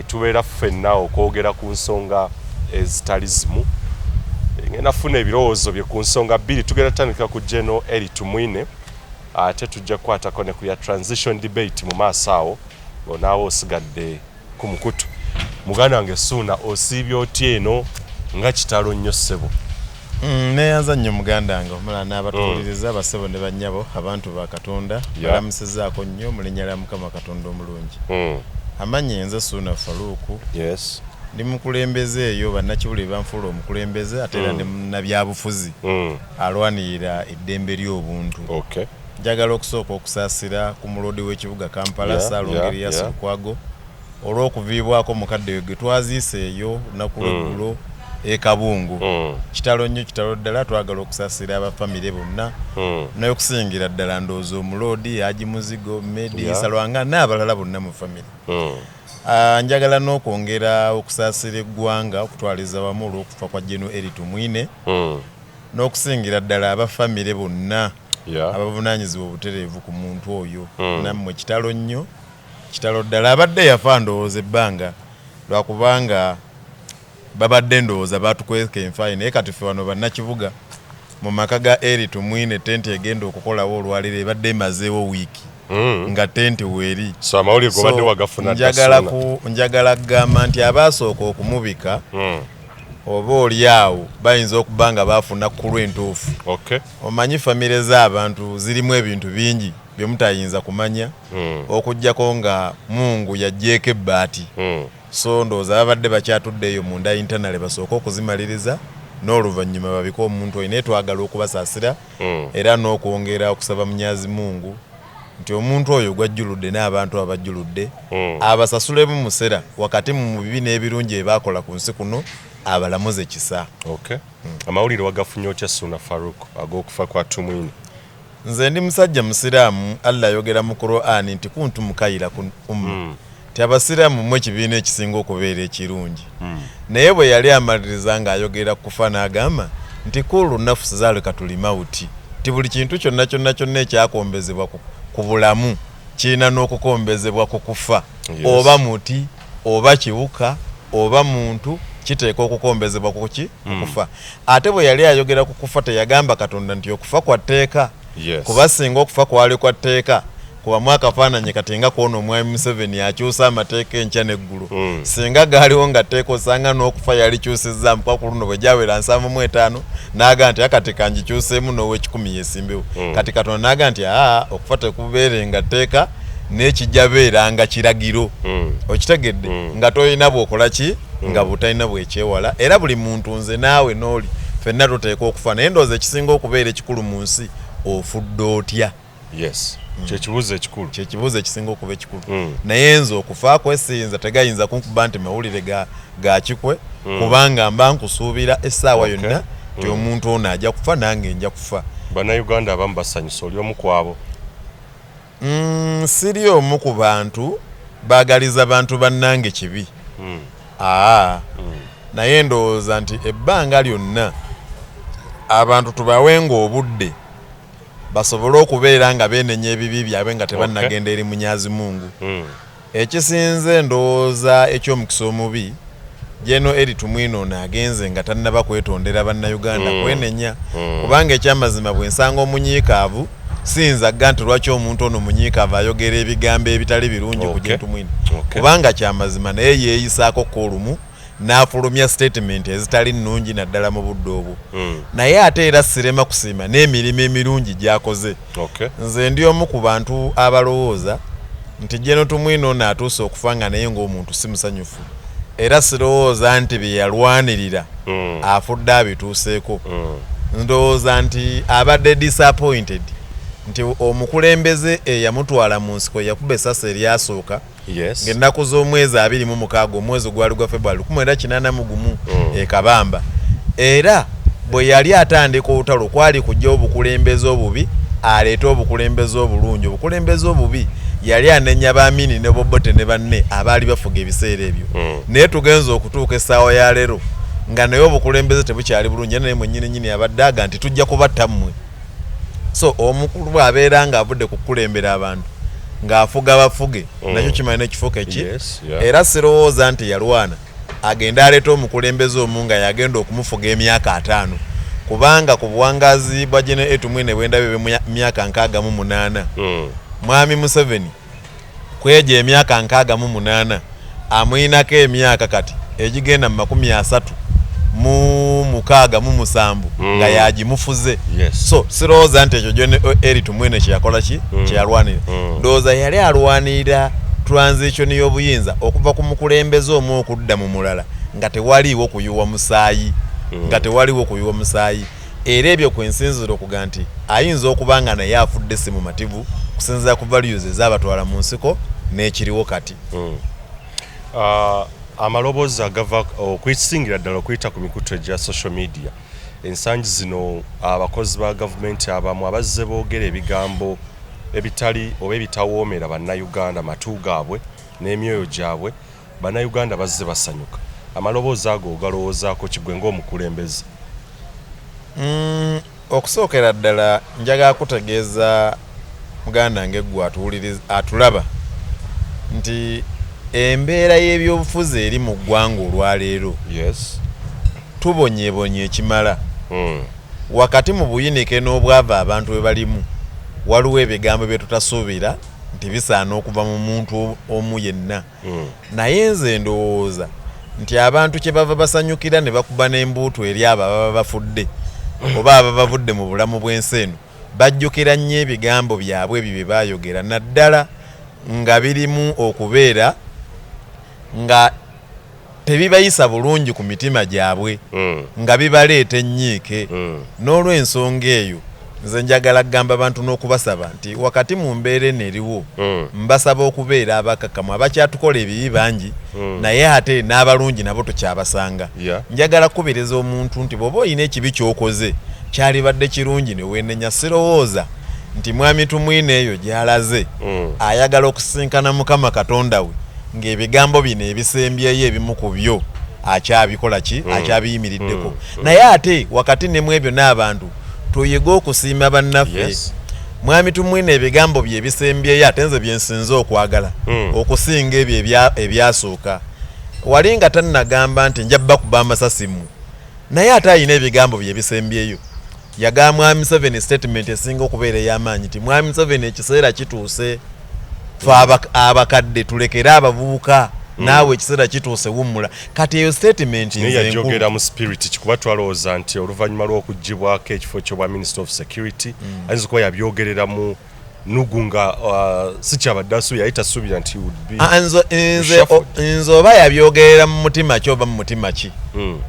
tubeera ffenna okwogera ku nsonga ezitali zimu. Ngenda kufuna ebirowoozo bye ku nsonga bbiri. Tugenda tutandika ku General Elly Tumwine, ate tujja kukwatako ne ku ya transition debate mu maaso awo ng'onaawe osigadde ku mukutu. Muganda wange Suuna, osiibye otya eno nga kitalo nnyo ssebo? Neeyanza nnyo muganda wange omulala n'abatuwuliriza, bassebo ne bannyabo, abantu ba Katonda, balamusizaako nnyo mu linnya lya Mukama Katonda omulungi. Amannya nze Suuna Farouk. Ndi mukulembeze eyo, bannakibuli banfuula omukulembeze, ate era ne munnabyabufuzi alwanirira eddembe ly'obuntu. Njagala okusooka okusaasira ku muloodi w'ekibuga Kampala, Ssaalongo Erias Lukwago, olw'okuviibwako mukadde we gwe twaziise eyo olunaku lw'eggulo e Kabungu. Kitalo nnyo, kitalo ddala. Twagala okusaasira abafamire bonna, n'okusingira ddala ndowooza omuloodi Haji Muzigo, Medi Salwanga n'abalala bonna mu famire. Njagala n'okwongera okusaasira eggwanga okutwaliza wamu olw'okufa kwa General Elly Tumwine, n'okusingira ddala abafamire bonna abavunaanyizibwa obutereevu ku muntu oyo. Nammwe kitalo nnyo, kitalo ddala. Abadde yafa ndowooza ebbanga, lwakubanga babadde ndowooza batukweka enfaayi, naye kati ffe wano bannakibuga mu maka ga Elly Tumwine, tenti egenda okukolawo olwaliro ebadde emazeewo wiiki nga tenti weeri. So amawulire gobadde wagafuna dda? Njagala kugamba nti abaasooka okumubika oba oli awo bayinza okuba nga baafuna kkulu entuufu. Omanyi famire z'abantu zirimu ebintu bingi bye mutayinza kumanya okuggyako nga Mungu yaggyeeko ebbaati. So ndowooza babadde bakyatudde eyo munda internally basooke okuzimaliriza n'oluvannyuma babike omuntu oyo, naye twagala okubasaasira era n'okwongera okusaba Munyazi Mungu nti omuntu oyo gwajjuludde n'abantu abajjuludde abasasulemu musera wakati mu bibi n'ebirungi ebaakola ku nsi kuno, abalamuze kisa. Okay. Amawulire wagafunye otya, Ssuuna Faruk, ag'okufa kwa Tumwine? Nze ndi musajja musiraamu. Allah ayogera mu Qur'ani nti kuntum khaira umma, nti abasiraamu mmwe ekibiina ekisinga okubeera ekirungi. Naye bwe yali amaliriza ng'ayogera kufa n'agamba nti kullu nafusi zalikatul mauti, nti buli kintu kyonna kyonna kyonna ekyakombezebwa ku bulamu kirina n'okukombezebwa ku kufa. Oba muti oba kiwuka oba muntu, kiteeka okukombezebwa kuki? Kufa. Ate bwe yali ayogera ku kufa teyagamba Katonda nti okufa kwa tteeka, kuba singa okufa kwali kwa tteeka, kubamu akafaananyi kati nga kwona omwami Museveni akyusa amateeka enkya n'eggulo. Singa gaaliwo nga tteeka, osanga n'okufa yalikyusizaamu, kuba ku luno bwe gyawera 75 n'aga nti akati kangikyuseemu n'ow'ekikumi yesimbewo. Kati Katonda n'aga nti aa, okufa tekubeerenga tteeka, n'ekijja beeranga kiragiro. Okitegedde? Nga tolina bw'okola ki, nga butalina bwekyewala, era buli muntu, nze naawe n'oli, ffenna tuteekwa okufa. Naye ndowooza ekisinga okubeera ekikulu mu nsi, ofudde otya? Yes, kyekibuuzo ekikulu. Kyekibuuzo ekisinga okuba ekikulu. Naye nze okufa kwesiyinza tegayinza kunkuba nti mawulire ga kikwe, kubanga mba nkusuubira essaawa yonna nti omuntu ono ajja kufa, nange nja kufa. Bannayuganda abamu basanyusa, oli omu kwabo? Siri omu ku bantu baagaliza bantu bannange kibi. Aa, naye ndowooza nti ebbanga lyonna abantu tubawenga obudde basobole okubeera nga beenenya ebibi byabwe nga tebannagenda eri Munyazi Mungu. Ekisinze ndowooza eky'omukisa omubi, General Elly Tumwine ono agenze nga tannaba kwetondera bannayuganda, kwenenya, kubanga ekyamazima bwe nsanga omunyiikaavu siyinza gga nti lwaki omuntu ono munyiikaavu ayogera ebigambo ebitali birungi ku General Tumwine, kubanga kyamazima naye yeeyisaako ko olumu n'afulumya statement ezitali nnungi naddala mu budde obwo. Naye ate era sirema kusiima n'emirimu emirungi gy'akoze. Nze ndi omu ku bantu abalowooza nti General Tumwine ono atuuse okufa nga naye ng'omuntu si musanyufu, era sirowooza nti bye yalwanirira afudde abituuseeko. Ndowooza nti abadde disappointed nti omukulembeze eyamutwala mu nsiko yakuba essasi eryasooka ng'ennaku z'omwezi 26 omwezi gwali gwa February 1981 e Kabamba. Era bwe yali atandika olutalo kwali kujja obukulembeze obubi aleete obukulembeze obulungi. Obukulembeze obubi yali anenya Bamini ne Bobote ne banne abaali bafuga ebiseera ebyo. Naye tugenza okutuuka essaawa ya leero nga naye obukulembeze tebukyali bulungi, era naye mwennyini nnyini abadde aga nti tujja kubatta mmwe. So omukulu bw'abeera ng'avudde ku kukulembera abantu ng'afuga bafuge, nakyo kimala n'ekifuuka eki. Era sirowooza nti yalwana agende aleeta omukulembeze omu nga yagenda okumufuga emyaka 50, kubanga ku buwangaazi bwa General Tumwine bwendabye myaka 68. Mwami Museveni kwegyo emyaka 68 amuyinako emyaka kati egigenda mu 36 67 nga yagimufuze. So sirowooza nti ekyo General Elly Tumwine kyeyakola ki, kyeyalwanirira. Ndowooza yali alwanirira transition y'obuyinza okuva ku mukulembeze omu okudda mu mulala. nga tewaliiwo kuyuwa musaayi, nga tewaliiwo kuyuwa musaayi. Era ebyo kwensinzira okuga nti ayinza okuba nga naye afudde si mumativu kusinziira ku values ezabatwala mu nsiko n'ekiriwo kati. Amaloboozi agava okusingira ddala okuyita ku mikutu egya social media ensangi zino, abakozi ba gavumenti abamu abazze boogera ebigambo ebitali oba ebitawoomera Bannayuganda matu gaabwe n'emyoyo gyabwe, Bannayuganda bazze basanyuka. Amaloboozi ago ogalowoozaako kigwe ng'omukulembeze? Okusookera ddala njagala kutegeeza muganda wange ggwe atulaba nti embeera y'ebyobufuzi eri mu ggwanga olwaleero, tubonyebonye ekimala. Wakati mu buyinike n'obwavu abantu bwe balimu, waliwo ebigambo bye tutasuubira nti bisaana okuva mu muntu omu yenna. Naye nze ndowooza nti abantu kye bava basanyukira ne bakuba n'embuutu eri abo ababa bafudde oba ababa bavudde mu bulamu bw'ensi eno, bajjukira nnyo ebigambo byabwe ebyo bye baayogera, naddala nga birimu okubeera nga tebibayisa bulungi ku mitima gyabwe, nga bibaleeta ennyiike. N'olw'ensonga eyo nze njagala kugamba bantu n'okubasaba nti wakati mu mbeera eno eriwo, mbasaba okubeera abakakkamu. Abakyatukola ebibi bangi, naye ate n'abalungi nabo tukyabasanga. Njagala kukubiriza omuntu nti bw'oba olina ekibi ky'okoze, kyalibadde kirungi ne weenenya. Sirowooza nti Mwami Tumwine eyo gy'alaze ayagala okusisinkana Mukama Katonda we ng'ebigambo bino ebisembyeyo ebimu ku byo akyabikola ki, akyabiyimiriddeko. Naye ate wakati ne mu ebyo n'abantu tuyige okusiima bannaffe. Mwami Tumwine ebigambo bye ebisembyeyo ate nze byensinze okwagala okusinga ebyo ebyasooka, wali nga tannagamba nti nja bakuba amasasi mu, naye ate alina ebigambo bye ebisembyeyo yagamba Mwami Museveni statement esinga okubeera ey'amaanyi nti Mwami Museveni, ekiseera kituuse fe abakadde tulekere abavubuka, naawe ekiseera kituuse wummula. Kati eyo statement naye nze nkulu. Yajogera mu spirit kikuba twalowooza nti oluvannyuma lw'okuggyibwako ekifo ky'obwa Minister of Security ayinza okuba yabyogerera mu nugu nga si kyabadde asuubira, yali tasuubira nti would be Ah, nze reshuffled. Nze oba yabyogerera mu mutima ki oba mu mutima ki,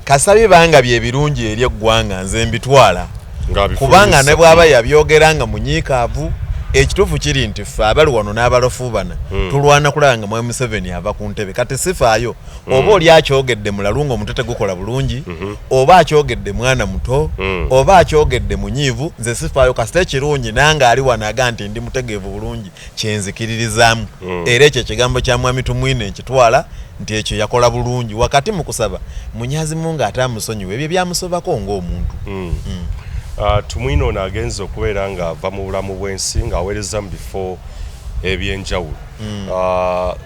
kasita bibanga bye birungi eri eggwanga, nze mbitwala. Ng'abifulumizza. Kubanga ne bw'aba yabyogera nga munyiikaavu, ekituufu kiri nti ffe abali wano n'abalafuubana tulwana kulaba nga Mwami Museveni ava ku ntebe. Kati sifaayo oba oli akyogedde mulalu nga omutwe tegukola bulungi, oba akyogedde mwana muto, oba akyogedde munyiivu, nze sifaayo. Kasita ekirungi nange ali wano aga nti ndi mutegeevu bulungi kyenzikiririzaamu. Era ekyo ekigambo kya Mwami Tumwine nkitwala nti ekyo yakola bulungi, wakati mu kusaba Munyazimu nga ate amusonyiwa ebyo byamusobako ng'omuntu. Tumwine ono agenze okubeera ng'ava mu bulamu bw'ensi ng'aweereza mu bifo ebyenjawulo,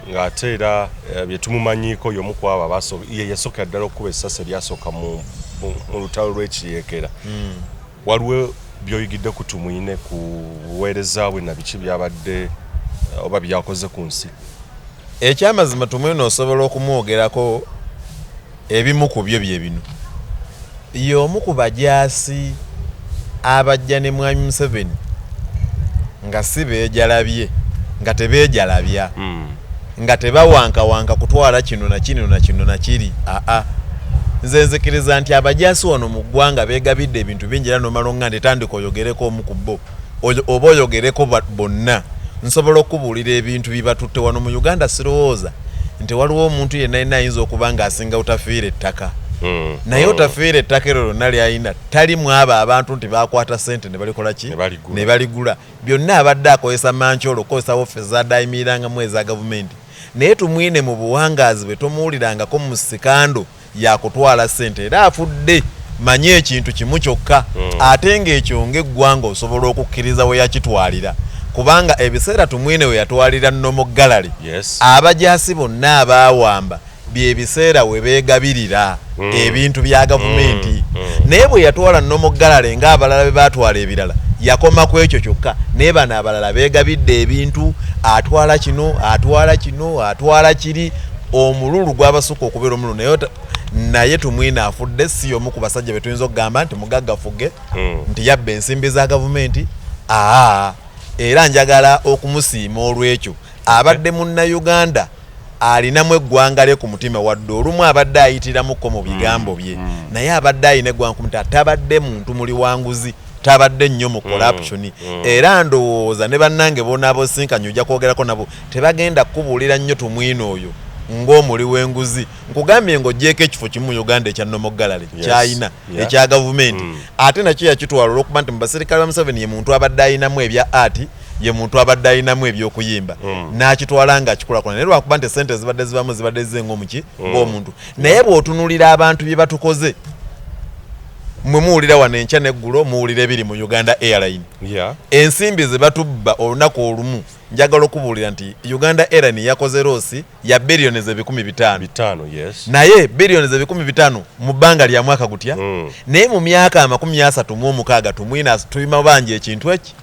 ng'ate era bye tumumanyiiko y'omu ku abo ye yasookera ddala okukuba essasi eryasooka mu lutalo lw'ekiyeekera. Waliwo by'oyigidde ku Tumwine ku buweereza bwe na biki byabadde oba byakoze ku nsi? Ekyamazima Tumwine osobola okumwogerako ebimu ku byo bye bino: y'omu ku bajaasi abajja ne Mwami Museveni nga si beejalabye, nga tebeejalabya, nga tebawankawanka kutwala kino na kino na kino na kiri. Aa, nze nzikiriza nti abajaasi wano mu ggwanga beegabidde ebintu bingi, era nomala oŋŋa nti tandika oyogereko omu ku bo oba oyogereko bonna, nsobola okubuulira ebintu bye batutte wano mu Uganda. Sirowooza nti waliwo omuntu yenna yenna ayinza okuba ng'asinga Otafiire ettaka, naye Otafiire ettaka eryo lyonna lyalina tali mu abo abantu nti bakwata ssente ne balikola ki, Ne baligula. Ne baligula. Byonna abadde akozesa mankyolo, okukozesa wofisi zadayimirangamu eza gavumenti. Naye Tumwine mu buwangaazi bwe tomuwulirangako mu scandal yakutwala ssente. Era afudde manye ekintu kimu kyokka, ate ng'ekyo ng'eggwanga osobola okukkiriza we yakitwalira, kubanga ebiseera Tumwine we yatwalira Normal Gallery abajaasi bonna abaawamba byebiseera we beegabirira ebintu bya gavumenti. Naye bwe yatwala Normal Gallery ng'abalala be baatwala ebirala, yakoma ku ekyo kyokka. Naye bano abalala beegabidde ebintu, atwala kino, atwala kino, atwala kiri, omululu gwabasukka okubeera omululu. Naye Tumwine afudde si y'omu ku basajja be tuyinza okugamba nti mugaggafuge, nti yabba ensimbi za gavumenti. Aa, era njagala okumusiima olw'ekyo. Abadde munnayuganda. Alinamu eggwanga lye ku mutima, wadde olumu abadde ayitiramuko mu bigambo bye, naye abadde alina eggwanga ku mutima. Tabadde muntu muli wanguzi, tabadde nnyo mu corruption. Era ndowooza ne bannange bonaaba osinkanye ojja kwogerako nabo, tebagenda kukubuulira nnyo Tumwine oyo ng'omuli w'enguzi. Nkugambye ng'ogyeko ekifo kimu mu Uganda ekya Normal Gallery kyayina ekya gavumenti, ate nakyo yakitwala olwokuba nti mu basirikale ba Museveni ye muntu abadde ayinamu ebya art, ye muntu abadde ayinamu ebyokuyimba, n'akitwala ng'akikulakulana, naye lwakuba nti esente zibadde zibamu zibadde zize ng'omuki, ng'omuntu. Naye bw'otunuulira abantu bye batukoze, mwe muwulira wano enkya n'eggulo, muwulira ebiri mu Uganda Airline, ensimbi ze batubba olunaku olumu. Njagala okubuulira nti Uganda Airline yakoze loss ya biliyoni 500. Bitaano, yes. Naye biliyoni 500 mu bbanga lya mwaka gutya? Naye mu myaka 36 Tumwina tuyima banja ekintu eki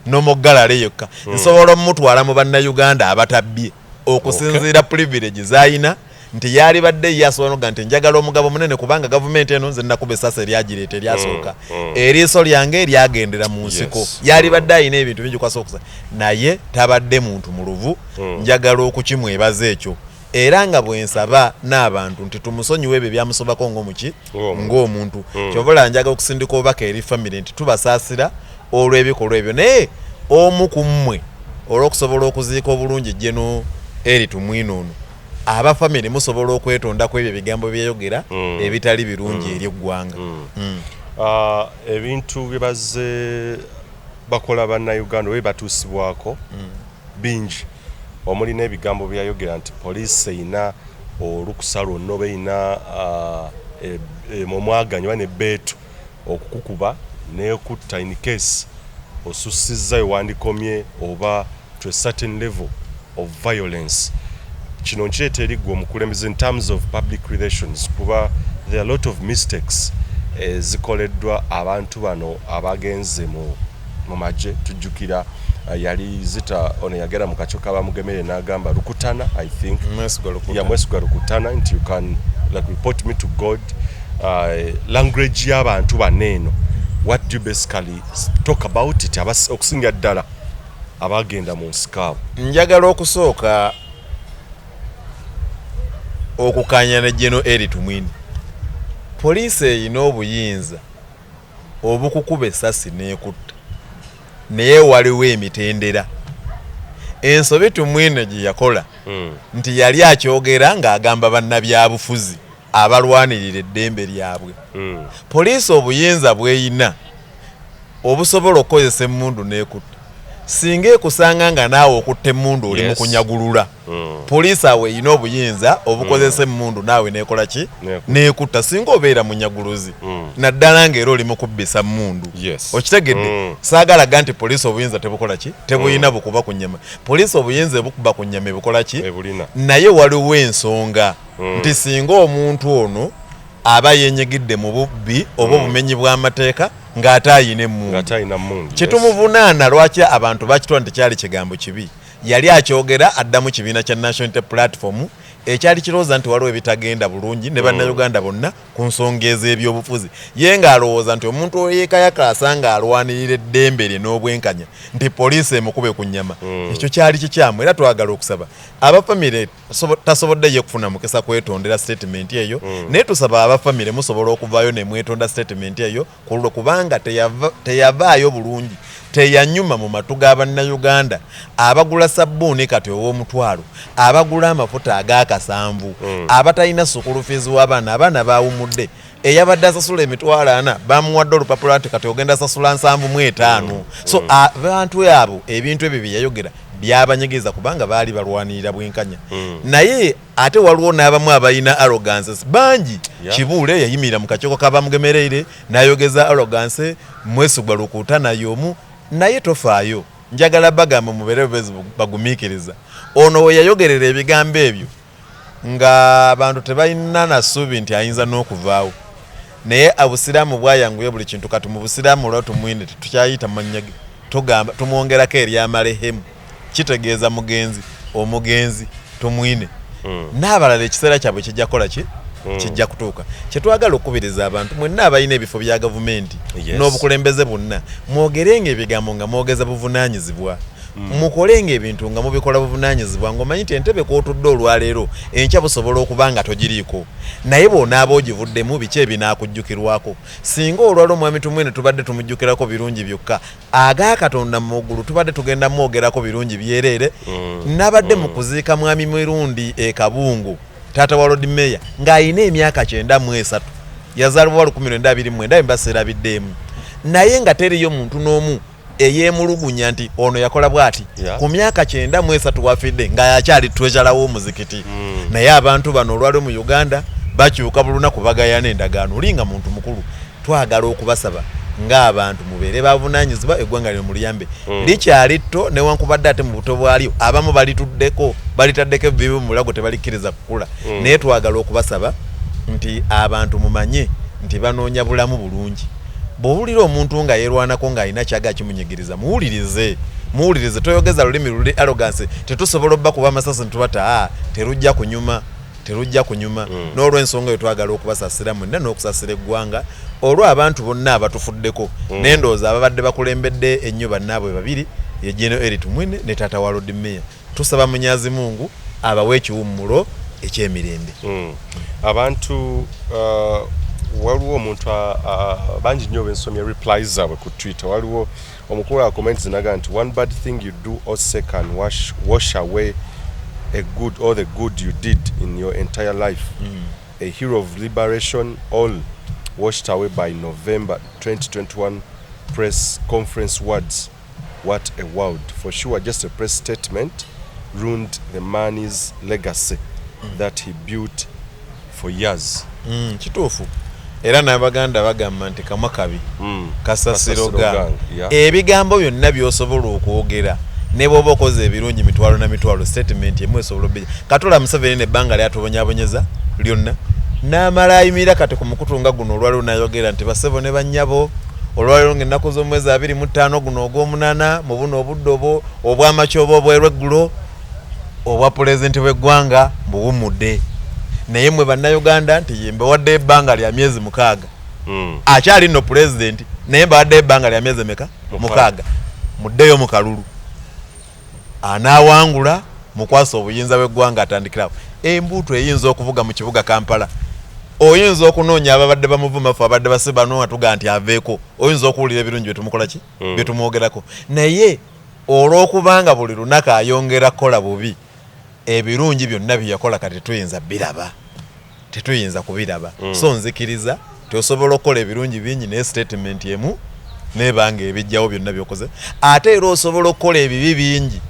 Normal Gallery yokka. Nsobola omutwala mu Bannayuganda abatabbye okusinziira privilege zayina, nti yalibadde ye asobola noga nti njagala omugabo munene, kubanga gavumenti eno nze nakuba essasi eryagireeta eryasooka, eriiso lyange lyagendera mu nsiko. Yalibadde ayina ebintu bingi kwasa okusa, naye tabadde muntu muluvu. Njagala okukimwebaza ekyo, era nga bwe nsaba n'abantu nti tumusonyiwe ebyo ebyamusobako ng'omuki, Ng'omuntu. ng'omuntu. Kyova njagala okusindika obubaka eri famire nti tubasaasira olw'ebikolwa ebyo, naye omu ku mmwe olw'okusobola okuziika obulungi General Elly Tumwine ono, aba famire musobola okwetonda ku ebyo ebigambo byeyogera ebitali birungi eri eggwanga. Ebintu bye bazze bakola Bannayuganda oba batuusibwako bingi, omuli n'ebigambo byayogera nti poliisi erina olukusa lwonna oba erina omwaganyi oba nebbeetu okukukuba nekutta in case osussizza wewandikomye oba to a certain level of violence. Kino nkireeta eri ggwe omukulembeze in terms of public relations, kuba there are a lot of mistakes ezikoleddwa abantu bano abagenze mu magye. Tujjukira yali zita ono yagenda mu kakiiko kabamugemere n'agamba Rukutana, I think. Mwesigwa Rukutana. Yeah, Mwesigwa Rukutana, nti you can like report me to God. Language y'abantu bano eno, what do you basically talk about it, okusinga ddala abagenda mu nsiko abo? Njagala okusooka okukanya ne General Elly Tumwine. Poliisi erina obuyinza obukukuba essasi n'ekutta, naye waliwo emitendera. Ensobi Tumwine gye yakola nti yali akyogera ng'agamba bannabyabufuzi abalwanirira eddembe lyabwe. Poliisi obuyinza bweyina obusobola okukozesa emmundu n'ekutta, singa ekusanga nga naawe okutta emmundu oli mu kunyagulula, poliisi awo erina obuyinza obukozesa emmundu naawe nekola ki? N'ekutta. N'ekutta singa obeera munyaguluzi, naddala ng'era oli mu kubbisa mmundu. Okitegedde? Saagala ga nti poliisi obuyinza tebukola ki, tebuyina bukuba ku nnyama. Poliisi obuyinza ebukuba ku nnyama ebukola ki? Ebulina. Naye waliwo ensonga nti singa omuntu ono aba yenyigidde mu bubbi oba obumenyi bw'amateeka ng'ate ayina emmundu, nga talina mmundu. Kyetumuvunaana, lwaki abantu bakitwala nti kyali kigambo kibi, yali akyogera addamu kibiina kya National Unity Platform ekyali kirowooza nti waliwo ebitagenda bulungi ne Bannayuganda bonna ku nsonga ez'ebyobufuzi. Ye ng'alowooza nti omuntu oyeekayakaasa ng'alwanirira eddembe lye n'obwenkanya nti poliisi emukube ku nnyama, ekyo kyali kikyamu. Era twagala okusaba abafamire, tasobodde ye kufuna mukisa kwetondera statement eyo, naye tusaba abafamire musobola okuvaayo ne mwetonda statement eyo ku lulwo, kubanga teyavaayo bulungi, teyanyuma mu matu ga Bannayuganda abagula sabbuuni kati ow'omutwalo, abagula amafuta ag'akasanvu, abatalina school fees w'abaana, abaana bawumudde, eyabadde asasula 400,000 bamuwadde olupapula nti kati ogenda sasula 75. So abantu abo ebintu ebyo bye yayogera byabanyegeza, kubanga baali balwanirira bwenkanya. Naye ate waliwo n'abamu abalina arrogances bangi. Kibuule yayimirira mu kakiiko kabamugemereire n'ayogeza arrogance. Mwesigwa Rukutana y'omu, naye tofaayo. Njagala bagamba mubeere bezi bagumiikiriza. Ono we yayogerera ebigambo ebyo nga abantu tebalina na ssuubi nti ayinza n'okuvaawo, naye Obusiraamu bwayanguye buli kintu. Kati mu Busiraamu olwa Tumwine tetukyayita mannya ge, tugamba tumwongerako eryamalehemu, kitegeeza mugenzi, omugenzi Tumwine. N'abalala ekiseera kyabwe kijja kukola ki? Kijja kutuuka. Kyetwagala okukubiriza abantu mwenna abalina ebifo bya gavumenti n'obukulembeze bwonna, mwogerenga ebigambo nga mwogeza buvunaanyizibwa. Mukolenga ebintu nga mubikola buvunaanyizibwa, ng'omanyi nti entebe kw'otudde olwaleero enkya busobola okuba nga togiriiko, naye bw'onaaba ogivuddemu biki ebinaakujjukirwako? Singa olwalwo Mwami Tumwine tubadde tumujjukirako birungi byokka, aga Katonda mu ggulu tubadde tugenda mwogerako birungi byereere. Nabadde mu kuziika Mwami Mirundi e Kabungu, taata wa Lord Mayor, ng'alina emyaka 93, yazaalibwa 1929 mba seerabiddeemu, naye nga teriyo muntu n'omu eyeemulugunya nti ono yakola bw'ati. Ku myaka 93 wafidde nga yakyali treasurer w'omuzikiti. Naye abantu bano olwaliwo mu Uganda bakyuka buli lunaku, bagayana endagaano. Oli nga muntu mukulu, twagala okubasaba ng'abantu mubeere bavunaanyizibwa, eggwanga lino muliyambe. Likyali tto, newankubadde ate mu buto bwalyo abamu balituddeko, balitaddeko ebibi mu mulago, tebalikkiriza kukula. Naye twagala okubasaba nti abantu mumanye nti banoonya bulamu bulungi. Bw'owulira omuntu nga yeerwanako ng'alina kyaga kimunyigiriza, muwulirize, muwulirize. Toyogeza lulimi luli arrogance. Tetusobola obba kuba amasasi ntubata, aa, terujja kunyuma, terujja kunyuma. N'olwensonga eyo twagala okubasasira mwenna n'okusasira eggwanga olw'abantu bonna abatufuddeko. Naye ndowooza ababadde bakulembedde ennyo bannaabwe babiri ye General Elly Tumwine ne taata wa Lord Mayor. Tusaba Munyazi Mungu abawe ekiwummulo ekyemirembe. Abantu waliwo omuntu bangi nnyo bensomye replies zaabwe ku Twitter. Waliwo omukulu a comments naga nti, "One bad thing you do or say can wash away a good all the good you did in your entire life. A hero of liberation, all washed away by November 2021 press conference words. What a world. For sure, just a press statement ruined the man's legacy that he built for years." Kituufu. Era n'Abaganda bagamba nti kamwa kabi kasasiro Kasasiro gang. Gang, yeah. Ebigambo byonna by'osobola okwogera, ne bw'oba okoze ebirungi mitwalo na mitwalo, statement emu esobola obija. Katula Museveni nebbanga lyatubonyabonyeza lyonna, n'amala ayimirira kati ku mukutu nga guno olwaliwo n'ayogera nti, "Basebo ne bannyabo, olwaliro ng'ennaku z'omwezi 25 guno ogw'omunaana, mu buno obudde obwo obw'amakya oba obwerweggulo, obwa pulezidenti bw'eggwanga buwummudde, naye mwe Bannayuganda nti ye mbawadde ebbanga lya myezi 6." Akyali nno pulezidenti, naye mbawadde ebbanga lya myezi emeka? 6. 6. Muddeyo mu kalulu, anaawangula mukwasa obuyinza bw'eggwanga atandikirawo. Embuutu eyinza okuvuga mu kibuga Kampala, oyinza okunoonya ababadde bamuvuma, ffe abadde basibano nga tugaa nti aveeko, oyinza okuwulira ebirungi byetumukola ki, byetumwogerako, naye olw'okubanga buli lunaku ayongera kukola bubi, ebirungi byonna bye yakola kati tetuyinza biraba, tetuyinza kubiraba. So nzikiriza ti osobola okukola ebirungi bingi, naye statement emu nebanga ebijjawo byonna byokoze. Ate era osobola okukola ebibi bingi,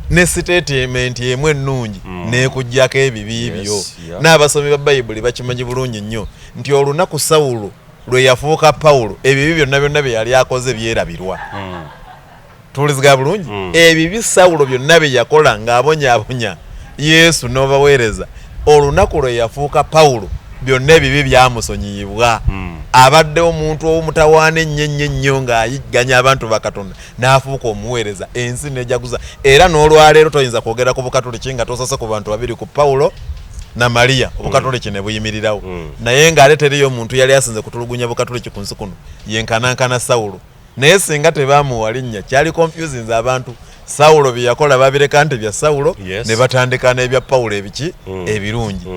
ne statement emu ennungi nekugjako ebibi byo. N'abasomi ba Bayibuli bakimanyi bulungi nnyo nti olunaku Sawulo lwe yafuuka Pawulo, ebibi byonna byonna bye yali akoze byerabirwa. Tuwulizigana bulungi? Ebibi Sawulo byonna bye yakola ng'abonyaabonya Yesu n'obaweereza, olunaku lwe yafuuka Pawulo byonna ebibi byamusonyiyibwa. Abadde omuntu ow'omutawaana ennyo ennyo ennyo ng'ayigganya abantu ba Katonda, n'afuuka omuweereza, ensi nejaguza. Era n'olwaleero toyinza kwogera ku Bukatoliki nga tosose ku bantu babiri, ku Pawulo na Mariya. Obukatoliki ne buyimirirawo. Naye ng'ate teriyo omuntu yali asinze kutulugunya Bukatoliki ku nsi kuno yenkanankana Sawulo. Naye singa tebamuwa linnya, kyali confusinze abantu. Sawulo bye yakola babireka nti bya Sawulo, ne batandika n'ebya Pawulo ebiki, ebirungi.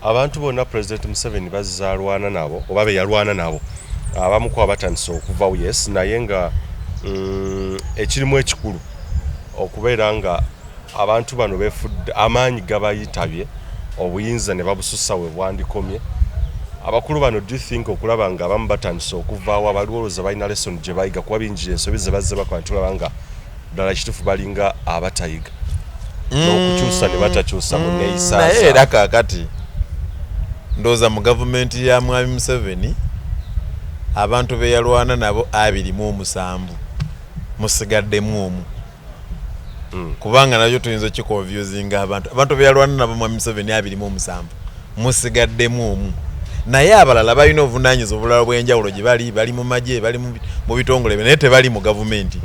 Abantu bonna President Museveni bazaalwana nabo oba be yalwana nabo, abamu kuba batandise okuvawo, yes, naye nga ekirimu ekikulu okubeera nga abantu bano befudde amaanyi gabayitabye, obuyinza ne babusussa we bwandikomye. Abakulu bano, do you think okulaba nga abamu batandise okuvaawo, abaliwo olowooza balina lesson gye bayiga? Kuba bingi ensobi ze bazze bakola, ntulaba nga ddala kituufu balinga abatayiga n'okukyusa ne batakyusa mu neeyisa Naye zaabwe. Era kaakati ndowooza mu gavumenti ya Mwami Museveni, abantu be yalwana nabo 27 musigaddemu omu. Kubanga nakyo tuyinza okiconfusinga abantu. Abantu be yalwana nabo Mwami Museveni 27 musigaddemu omu, naye abalala balina obuvunanyizibwa obulala obw'enjawulo gye bali, bali mu magye, bali mu bitongole, naye tebali mu gavumenti.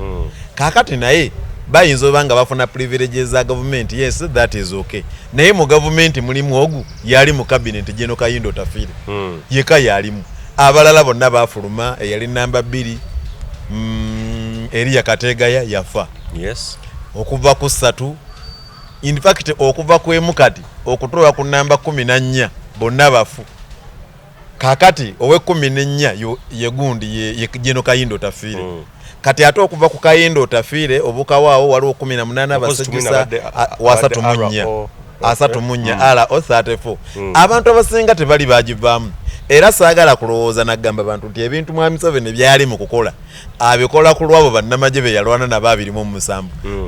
Kaakati naye bayinza oba nga bafuna privileges za gavumenti, yes, that is okay, naye mu gavumenti mulimu ogu yali mu cabinet, General Kahinda Otafiire. Yeka yalimu, abalala bonna bafuluma. Eyali namba 2, Eriya Kategaya yafa. Yes. Okuva ku 3, in fact okuva ku emu kati okutuuka ku namba 14 bonna bafu. Kakati ow'ekkumi n'ennya ye gundi ye General Kahinda Otafiire. Kati ate okuva ku Kahinda Otafiire obukawaawo waliwo 18 abasejjusa 34 34 RO 34. Abantu abasinga tebali bagivaamu, era saagala kulowooza nagamba bantu nti ebintu Mwami Museveni byali mu kukola abikola ku lwabo bannamagye be yalwana nabo 27.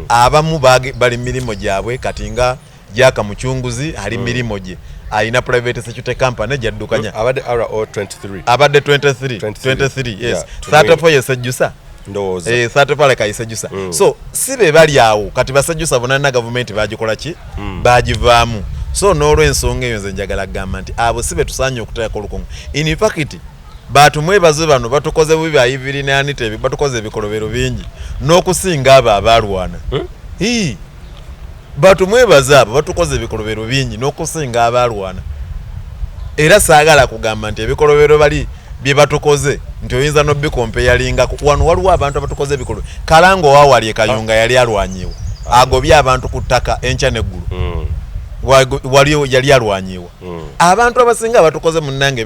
Abamu bali mirimu gyabwe kati nga Jack Mucunguzi ali mirimu gye, alina private security company gyaddukanya. Abadde RO 23. Abadde 23. 23, yes. 34 yesejjusa. Ndowooza. 34 leka yesejjusa. So si be bali awo kati basejjusa bonna gavumenti bagikola ki? Bagivaamu. So n'olw'ensonga eyo nze njagala kugamba nti abo si be tusaanye okuteekako olukungu. In fact batumwebaze bano batukoze bubi, ba Evelyn Anita batukoze ebikolobero bingi n'okusinga abo abalwana. Batumwebaze abo batukoze ebikolobero bingi n'okusinga abalwana. Era saagala kugamba nti ebikolobero bali bye batukoze nti oyinza n'obikompeyalinga. Wano waliwo abantu abatukoze ebikolobero. Kalanga owawali e Kayunga yali alwanyiwa, agobye abantu ku ttaka enkya n'eggulo. Wali yali alwanyiwa. Abantu abasinga abatukoze munnange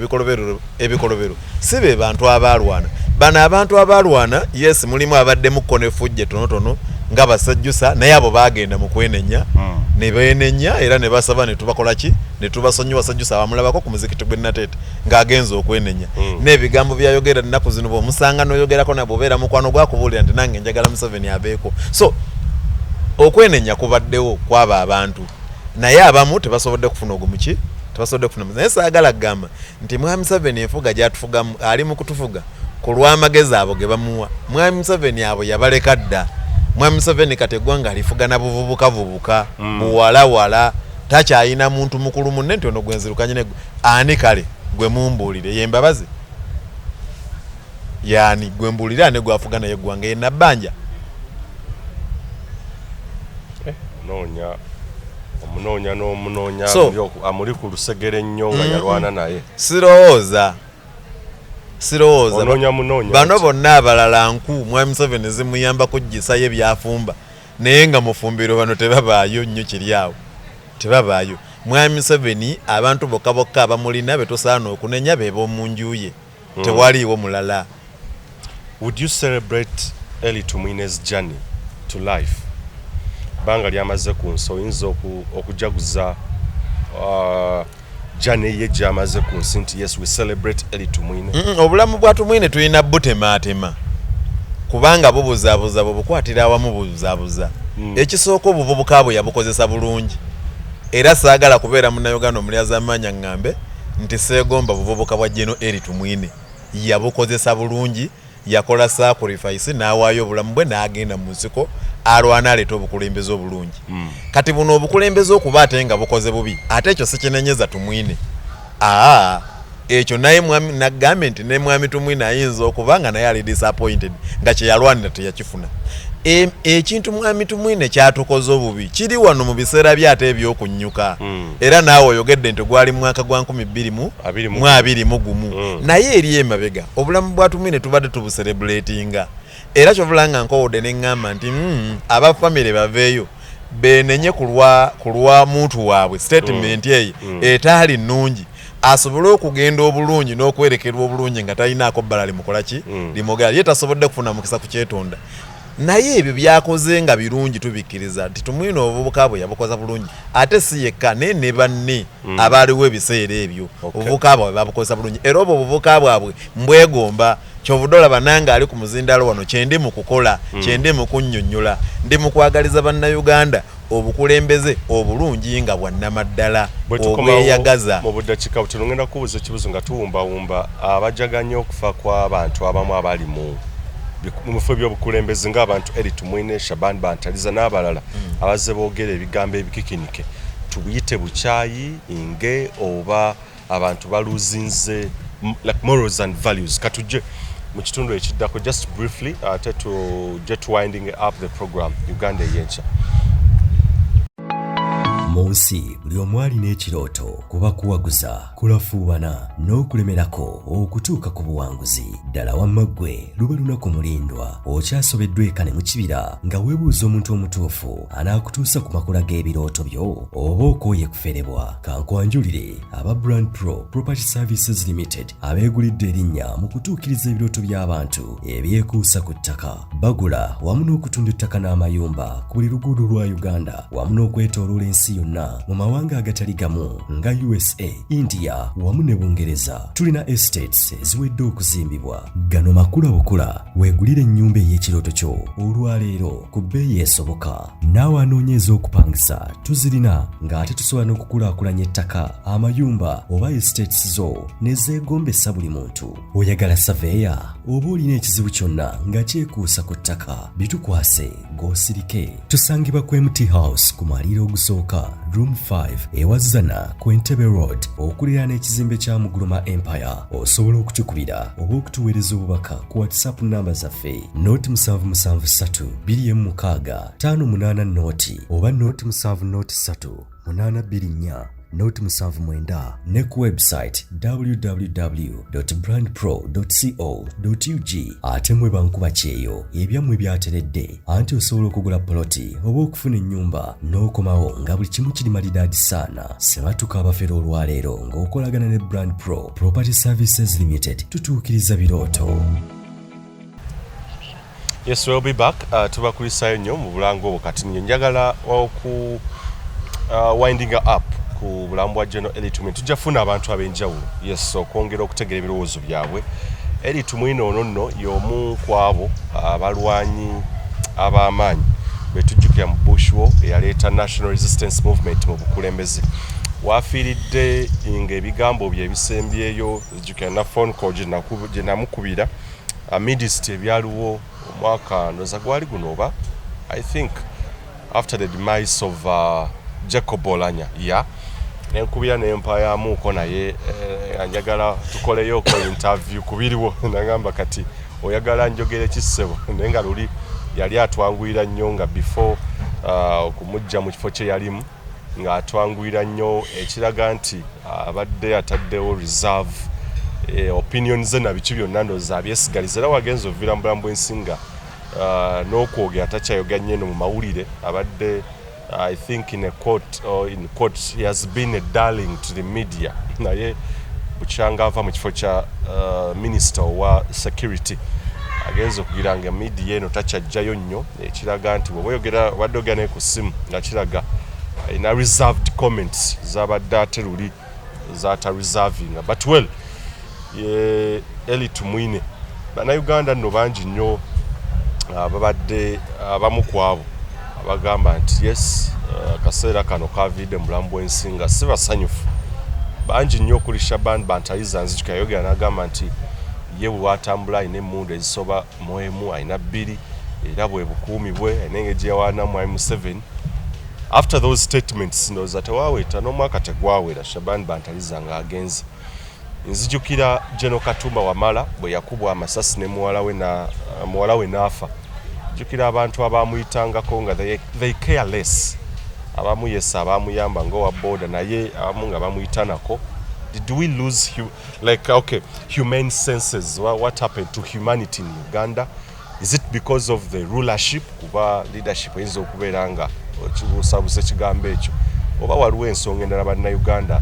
ebikolobero si be bantu abalwana. Bano abantu abalwana, yes, mulimu abaddemu ko n'effujjo tonotono nga basajjusa, naye abo bagenda mu kwenenya ne beenenya era ne basaba ne tubakola ki, ne tubasonyiwa. Sajjusa bamulabako ku muzikiti gw'e Nateete ng'agenze okwenenya n'ebigambo byayogera ennaku zino bw'omusanga n'oyogerako nabwe obeera mukwano gwakubuulira nti nange njagala Museveni abeeko. So okwenenya kubaddewo kwaba abantu, naye abamu tebasobodde kufuna ogwo muki, tebasobodde kufuna. Naye saagala kugamba nti Mwami Museveni enfuga gy'atufugamu ali mu kutufuga ku lw'amagezi abo ge bamuwa. Mwami Museveni abo yabaleka dda. Mwami Museveni kati eggwanga alifuga na buvubukavubuka, buwalawala, takyayina muntu mukulu munne nti ono gwenzirukanye ne ani. Kale gwe mumbuulire, ye Mbabazi yaani? Gwe mbuulire ani gwafuga naye eggwanga? Ye Nabbanja? Noonya omunoonya n'omunoonya amuli ku lusegere nnyo nga yalwana naye. Sirowooza, sirowooza. Bano bonna abalala nku Mwami Museveni zimuyamba kuggisayo ebyafumba, naye nga mufumbiro bano tebabaayo nnyo, kiri awo tebabaayo. Mwami Museveni abantu bokka bokka abamulina be tusaana okunenya be b'omu nju ye, tewaliiwo mulala. Would you celebrate Elly Tumwine's journey to life? Banga lyamaze ku nsi, oyinza okujaguza journey ye gyamaze ku nsi nti yes, we celebrate Elly Tumwine? Obulamu bwa Tumwine tulina butematema kubanga bubuzaabuza, bwebukwatira awamu bubuzaabuza. Ekisooka, obuvubuka bwe yabukozesa bulungi, era saagala kubeera munnayuganda omulyazaamaanya ŋŋambe nti seegomba buvubuka bwa General Elly Tumwine. Yabukozesa bulungi, yakola sacrifice n'awaayo obulamu bwe n'agenda mu nsiko alwana aleeta obukulembeze obulungi. Kati buno obukulembeze okuba ate nga bukoze bubi, ate ekyo sikinenyeza Tumwine. Aa, ekyo naye mwami nagambye nti ne Mwami Tumwine ayinza okuba nga naye ali disappointed nga kyeyalwanira teyakifuna. Ekintu Mwami Tumwine kyatukoze obubi kiri wano mu biseera bye ate ebyokunnyuka. Era naawe oyogedde nti gwali mwaka gwa 2021. Naye eri emabega obulamu bwa Tumwine tubadde tubucelebratinga, era kyovula nga nkowodde ne ŋŋamba nti aba famire baveeyo beenenye ku lwa muntu waabwe, statement eyo etaali nnungi, asobole okugenda obulungi n'okwerekerwa obulungi nga talinaako bbala limukola ki, limwogera. Ye tasobodde kufuna mukisa kukyetonda, naye ebyo byakoze nga birungi tubikkiriza nti Tumwine obuvubuka bwe yabukoza bulungi, ate si yekka naye ne banne abaaliwo ebiseera ebyo. Obuvubuka bwabwe babukozesa bulungi, era obwo obuvubuka bwabwe mbwegomba. Kyovudde olaba nange ali ku muzindaalo wano kyendi mu kukola, kyendi mu kunnyonnyola, ndi mu kwagaliza Bannayuganda obukulembeze obulungi nga bwannamaddala obweyagaza. Mu budakiika butono ngenda kukubuuza ekibuuzo nga tuwumbawumba abajaganya okufa kw'abantu abamu abali mu bifo by'obukulembeze ng'abantu Elly Tumwine, Shaban Bantariza n'abalala abazze boogera ebigambo ebikikinike, tubuyite bukyayi nge oba abantu baluzinze like morals and values. Katujje mu kitundu ekiddako just briefly ate tujje winding up the program Uganda Eyenkya. Mu Ku nsi buli omu alina ekirooto, kuba kuwaguza, kulafuubana n'okulemerako okutuuka ku buwanguzi. Ddala wamma ggwe luba lunaku mulindwa, okyasobeddwa eka ne mu kibira nga weebuuza omuntu omutuufu anaakutuusa ku makula g'ebirooto byo, oba okooye kuferebwa. Kankwanjulire aba Brand Pro Property Services Limited, abeegulidde erinnya mu kutuukiriza ebirooto by'abantu ebyekuusa ku ttaka. Bagula wamu n'okutunda ettaka n'amayumba ku buli luguudo lwa Uganda wamu n'okwetooloola ensi yonna mu mawanga agatali gamu nga USA, India wamu ne Bungereza. Tulina estates eziwedde okuzimbibwa. Gano makula bukula, weegulire ennyumba ey'ekirooto kyo olwaleero ku bbeeyi esoboka. Naawe anoonya ez'okupangisa tuzirina, ng'ate tusobola n'okukulaakulanya ettaka, amayumba oba estates zo ne zeegombesa buli muntu. Oyagala saveeya oba olina ekizibu kyonna nga kyekuusa ku ttaka, bitukwase g'osirike. Tusangibwa ku MT House ku mwaliiro ogusooka, room 5, ewa Zana ku Entebbe Road, okuliraana ekizimbe kya Muguluma Empire. Osobola okutukubira oba okutuweereza obubaka ku WhatsApp namba zaffe 077 26 58 0 oba 070 3 824 079, ne ku website www.brandpro.co.ug. Ate mwe bankuba kyeyo, ebyammwe byateredde, anti osobola okugula poloti oba okufuna ennyumba n'okomawo nga buli kimu kiri malidaadi saana. Sebatuka abafere olwaleero ng'okolagana ne Brand Pro Property Services Limited, tutuukiriza birooto. Yes, we'll be back. Tubakulisayo nnyo mu bulango obwo. Kati nnyo njagala oku winding up ku bulamu bwa General Elly Tumwine. Tujja kufuna abantu ab'enjawulo, yes, okwongera okutegera ebirowoozo byabwe. Elly Tumwine ono nno y'omu ku abo abalwanyi ab'amaanyi betujjukira mu Bush War, eyaleeta National Resistance Movement mu bukulembeze. Wafiiridde ng'ebigambo bye ebisembyeyo, jjukira na phone call gye namukubira amidst ebyaliwo omwaka, ndowooza gwali guno oba, I think after the demise of Jacob Oulanyah, ya nenkubira nempayamuuko naye njagala tukoleyoko interview kubiriwo. Nagamba, "Kati oyagala njogere kissebo?" Naye nga luli yali atwanguyira nnyo nga before okumujja mu kifo kye yalimu, ng'atwanguyira nnyo, ekiraga nti abadde ataddewo reserve opinion ze na biki byonna, ndowooza abyesigaliza. Era wagenza okuviira mu bulamu bw'ensi nga n'okwogera takyayogera nnyo eno mu mawulire. Abadde, I think in a quote or in quote, he has been a darling to the media, naye bukyanga ava mu kifo kya minister owa security, agenza okugira nga media eno takyajjayo nnyo, ekiraga nti bw'oba oyogera, obadde ogera naye ku ssimu, nga kiraga alina reserved comments zabadde ate luli zata reservinga. But well, ye Elly Tumwine. Bannayuganda nno bangi nnyo babadde abamu ku abo abagamba nti yes, akaseera kano kaviidde mu bulamu bw'ensi nga si basanyufu. Bangi nnyo okuli Shaban Bantariza, nzijukira yayogera n'agamba nti ye bwe watambula alina emmundu ezisoba mu emu, alina bbiri, era bwe bukuumi bwe, alina engeri gye yawaanamu Mwami Museveni. After those statements, ndowooza tewaweeta n'omwaka tegwawera Shaban Bantariza ng'agenze. Nzijukira General Katumba Wamala bwe yakubwa amasasi ne muwala we na muwala we n'afa. Jjukira abantu abamuyitangako nga they care less. Abamu, yes, abamuyamba ng'owa boda, naye abamu nga bamuyita nako. Did we lose like, okay, humane senses? What happened to humanity in Uganda? Is it because of the rulership, kuba leadership eyinza okubeera nga okibuusabuusa ekigambo ekyo, oba waliwo ensonga endala bannayuganda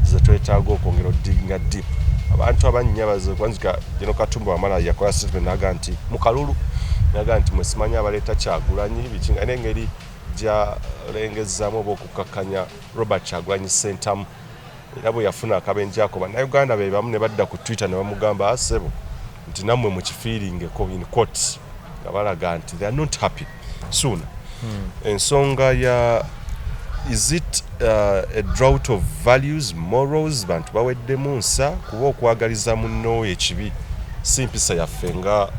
zetwetaaga okwongera odiginga deep? Abantu abannyabaze kwanzika General Katumba Wamala yakola statement naga nti mu kalulu, naga nti mwesimanyi abaleeta Kyagulanyi biki, nga n'engeri gyalengezaamu oba okukakkanya Robert Kyagulanyi Ssentamu. Era bwe yafuna akabenje ako, bannayuganda be bamu ne badda ku Twitter ne bamugamba, "Asebo," nti nammwe mukifiiringeko, in quotes, nga balaga nti they are not happy. Soon ensonga ya, is it a drought of values, morals? Bantu baweddemu nsa, kuba okwagaliza munno ekibi si mpisa yaffe nga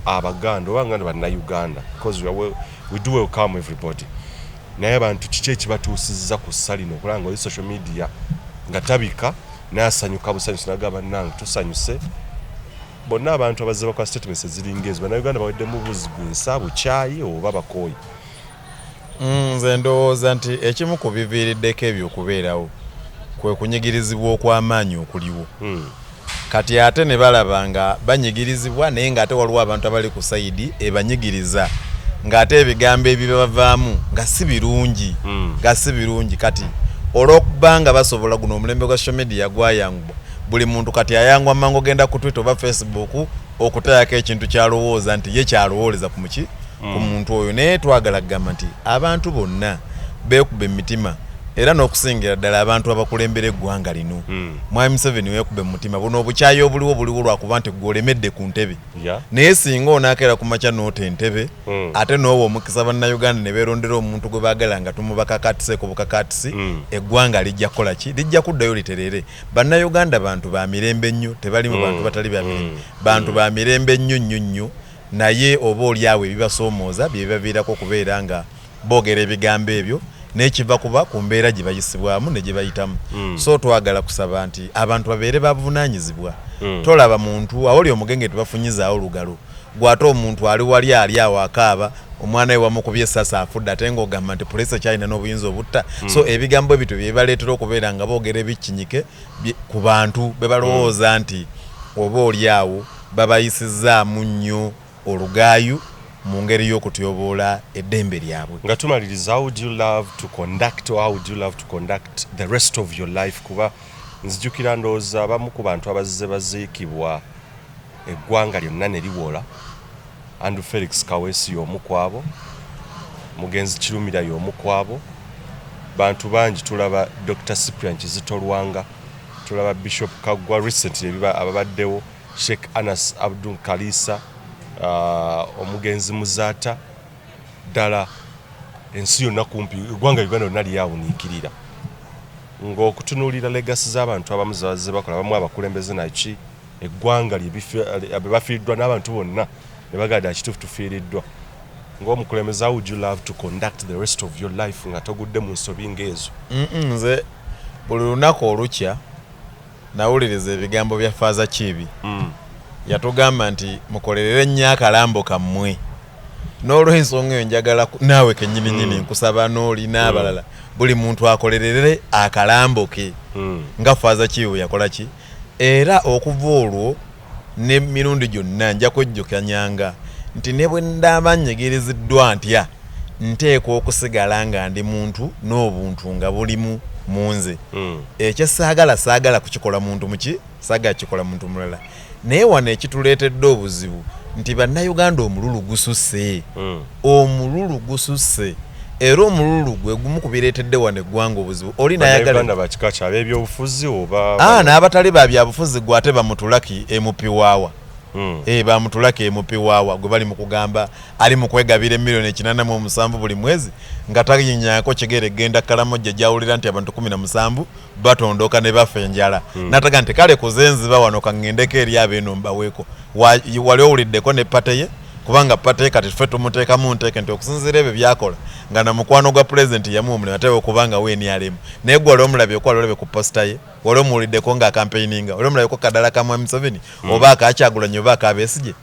Abaganda oba nga Bannayuganda, because we do welcome everybody. Naye abantu kiki ekibatuusizza ku ssa lino okulaba nga oli social media nga tabika naye asanyuka busanyusi, nagamba, "Bannange, tusanyuse"? Bonna abantu abazze bakola statements eziringa ezo, Bannayuganda baweddemu buzigwi, nsa, bukyayi oba bakooyi? Nze ndowooza nti ekimu ku biviiriddeko ebyo okubeerawo kwe kunyigirizibwa okw'amaanyi okuliwo. Kati ate ne balaba nga banyigirizibwa naye ng'ate waliwo abantu abali ku sayidi ebanyigiriza ng'ate ebigambo ebibavaamu nga si birungi, nga si birungi. Kati olw'okuba nga basobola, guno omulembe gwa social media gwayangubwa, buli muntu kati ayangwa mangu ogenda ku Twitter oba Facebook okuteekako ekintu ky'alowooza nti ye ky'alowooleza ku muki ku muntu oyo. Naye twagala kugamba nti abantu bonna beekuba emitima, era n'okusingira ddala abantu abakulembera eggwanga lino. Mwami Museveni, weekube mu mutima. Buno obukyayi obuliwo buliwo lwakuba nti gwe olemedde ku ntebe. Naye singa onaakeera ku makya n'ota entebe, ate n'owa omukisa Bannayuganda ne beerondera omuntu gwe baagala nga tumubakakaatiseeko bukakaatisi, eggwanga lijja kukola ki? Lijja kuddayo litereere. Bannayuganda bantu ba mirembe nnyo, tebalimu bantu batali ba mirembe, bantu ba mirembe nnyo nnyo nnyo. Naye oba oli awo ebibasoomooza bye bibaviirako okubeera nga boogera ebigambo ebyo, naye kiva kuba ku mbeera gye bayisibwamu ne gye bayitamu. So twagala kusaba nti abantu babeere ba buvunaanyizibwa. Tolaba muntu awoli omugenge tebafunyizaawo lugalo, gwe ate omuntu ali wali ali awo akaaba omwana we wamukubye essasi afudde, ate ng'ogamba nti poliisi ekyalina n'obuyinza obutta. So ebigambo ebityo bye bibaleetera okubeera nga boogera ebikinyike ku bantu be balowooza nti oba oli awo babayisizzaamu nnyo olugaayu mu ngeri y'okutyoboola eddembe lyabwe. Nga tumaliriza, how would you love to conduct or how would you love to conduct the rest of your life? Kuba nzijukira, ndowooza abamu ku bantu abazze baziikibwa eggwanga lyonna ne liwola, Andrew Felix Kaweesi y'omu ku abo, mugenzi Kirumira y'omu ku abo, bantu bangi. Tulaba Dr Cyprian Kizito Lwanga, tulaba Bishop Kaggwa, recently ababaddewo Sheikh Anas Abdul Kalisa, omugenzi Muzaata. Ddala ensi yonna, kumpi eggwanga Uganda lyonna lyawuniikirira ng'okutunuulira legacy z'abantu abamu zebazze bakola, abamu abakulembeze naki eggwanga bye bafiiriddwa n'abantu bonna ne bagamba ddala kituufu tufiiriddwa. Ng'omukulembeze, how would you love to conduct the rest of your life nga togudde mu nsobi ng'ezo? Nze buli lunaku olukya nawuliriza ebigambo bya Faaza Kiibi. Yatugamba nti mukolerere nnyo akalambo kammwe. N'olwensonga eyo njagala naawe kennyini nnyini nkusaba n'oli n'abalala, buli muntu akolerere akalambo ke nga Faaza Kiibi bwe yakola ki. Era okuva olwo n'emirundi gyonna nja kwejjukanyanga nti ne bwe ndaaba nnyigiriziddwa ntya, nteekwa okusigala nga ndi muntu n'obuntu nga bulimu mu nze. Ekyo saagala saagala kukikola muntu muki, saagala kukikola muntu mulala. Naye wano ekituleetedde obuzibu nti Bannayuganda omululu gususse, omululu gususse, era omululu gwe gumu ku bireetedde wano eggwanga obuzibu. Oli nayagala Bannayuganda bakika ki? Ab'ebyobufuzi oba n'abatali ba byabufuzi? Gwe ate bamutulaki MP waawa? Bamutulaki MP waawa gwe bali mu kugamba ali mu kwegabira emiliyoni 87 buli mwezi nga tayinyako kigere genda Kalamojja, gyawulira nti abantu 17 batondoka ne bafa enjala, nataga nti kale kuzenziba wano kaŋŋendeko eri abeeno mbaweeko. Wali owuliddeko ne party ye? Kubanga party ye kati ffe tumuteekamu nteeke nti okusinziira ebyo byakola nga na mukwano gwa pulezidenti yamuwa omulimu, ate okubanga we NRM. Naye gwe wali omulabyeko? Wali olabye ku poster ye? Wali omuwuliddeko nga akampeininga? Wali omulabyeko kadala ka Mwami Museveni oba akakyagulanyi oba akabesigye?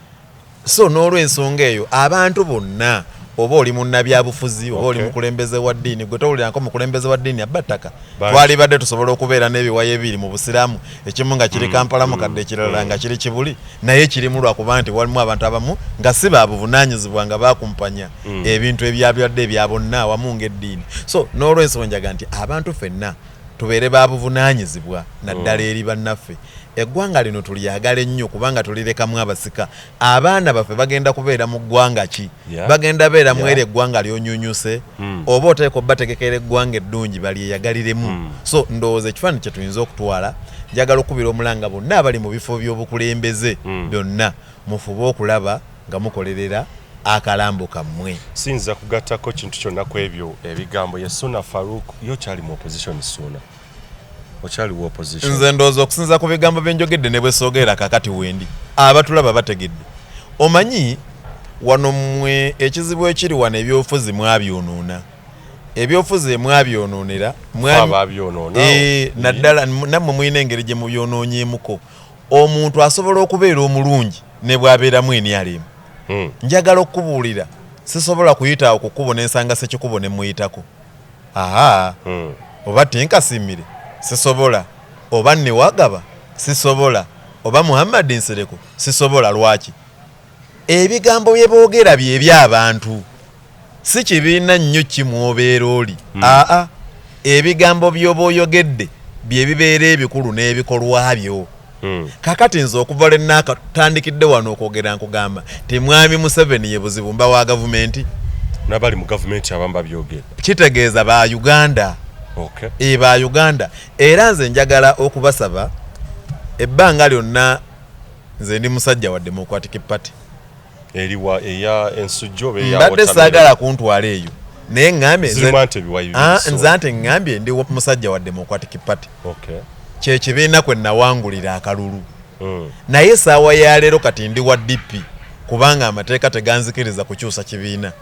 So n'olwensonga eyo abantu bonna, oba oli munnabyabufuzi oba oli mukulembeze wa ddiini, gwe towuliranko mukulembeze wa ddiini abba ttaka? Twalibadde tusobola okubeera n'ebiwayo ebiri mu Busiraamu, ekimu nga kiri Kampala mukadde, ekirala nga kiri Kibuli, naye kirimu lwakuba nti walimu abantu abamu nga si babuvunaanyizibwa nga bakumpanya ebintu ebyabadde ebya bonna awamu ng'eddiini. So n'olwensonga njaga nti abantu ffenna tubeere babuvunaanyizibwa, naddala eri bannaffe. Eggwanga lino tulyagale nnyo kubanga tulirekamu abasika. Abaana baffe bagenda kubeera mu ggwanga ki? Bagenda beera mu eri eggwanga lyonyunyuse, oba oteeka obategekera eggwanga eddungi balyeyagaliremu? So ndowooza ekifaananyi kye tuyinza okutwala, njagala okukubira omulanga bonna abali mu bifo by'obukulembeze byonna, mufube okulaba nga mukolerera akalambo kammwe. Siyinza kugattako kintu kyonna ku ebyo ebigambo. Ye Ssuuna Farouk, ye okyali mu opposition? Ssuuna, okyali mu opposition? Nze ndowooza okusinziira ku bigambo bye njogedde ne bwe soogerera kakati wendi, abatulaba bategedde. Omanyi wano mmwe ekizibu ekiri wano, ebyobufuzi mwabyonoona. Ebyobufuzi emwabyonoonera Ababyonoona? Naddala nammwe mulina engeri gye mubyonoonyeemuko. Omuntu asobola okubeera omulungi ne bw'abeeramu NRM. Njagala okukubuulira. Sisobola kuyita awo ku kkubo ne nsanga Ssekikubo ne mmuyitako. Ahaa. Oba Tinkasimire? Sisobola. Oba Niwagaba? Sisobola. Oba Muhammad Nsereko? Sisobola. Lwaki? Ebigambo bye boogera bye by'abantu. Si kibiina nnyo ki mw'obeera oli. Aa. Ebigambo by'oba oyogedde bye bibeera ebikulu n'ebikolwa byo. Kakati nze okuva lwe naakatandikidde wano okwogera nkugamba nti Mwami Museveni ye buzibu mba wa gavumenti. N'abali mu gavumenti abamu babyogera. Kitegeeza ba Uganda. Okay. E, ba Uganda. Era nze njagala okubasaba ebbanga lyonna nze ndi musajja wa Democratic Party. Eriwa eya ensujju oba eya Mbadde saagala kuntwala eyo naye ŋŋambye Zirimu anti ebiwayi bibiri, Ah, so. nze anti ŋŋambye ndi musajja wa Democratic Party. Okay. Kye kibiina kwe nawangulira akalulu. Naye essaawa ya leero kati ndi wa DP kubanga amateeka teganzikiriza kukyusa kibiina.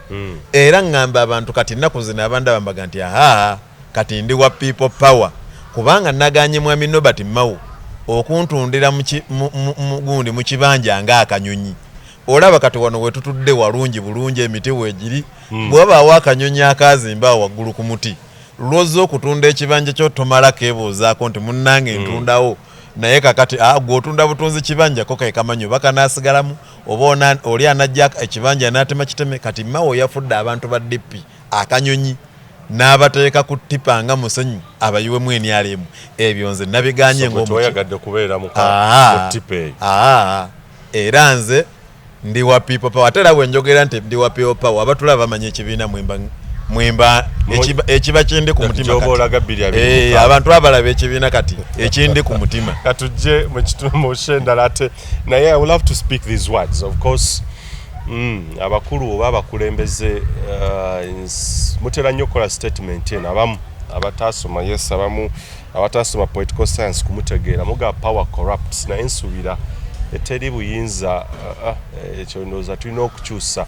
Era ŋŋamba abantu kati ennaku zino abandaba mbaga nti ahaa kati ndi wa People Power kubanga nagaanye Mwami Norbert Mao okuntundira gundi mu kibanja ng'akanyonyi. Olaba kati wano we tutudde walungi bulungi, emiti weegiri. Bwe wabaawo akanyonyi akaazimba awo waggulu ku muti, lw'ozza okutunda ekibanja kyo tomala keebuuzaako nti munnange ntundawo. Naye kakati gwe otunda butunzi kibanja ko ke kamanyi oba kanaasigalamu oba oli anajja ekibanja n'atema kiteme. Kati Mao yafudde abantu ba DP akanyonyi n'abateeka ku ttipa nga musenyu abayiwemu NRM. Ebyo nze nabiganye So, gwe ng'omuki- tewayagadde kubeera mu mu ttipa eyo. Era nze ndi wa People Power. Ate era bwe njogera nti ndi wa People Power, abatulaba bamanya ekibiina mwemba mwemba ekiba kindi ku mutima Gy'oba kati. olaga bbiri abiri mukaaga. Abantu abalaba ekibiina kati ekindi ku mutima. Katujje mu kitundu mu show endala ate, naye I will have to speak these words of course. Abakulu oba abakulembeze, mutera nnyo okukola statement eno, abamu abataasoma, yes, abamu abataasoma political science kumutegeera, muga power corrupts, naye nsuubira eteri buyinza. Ekyo ndowooza tulina okukyusa,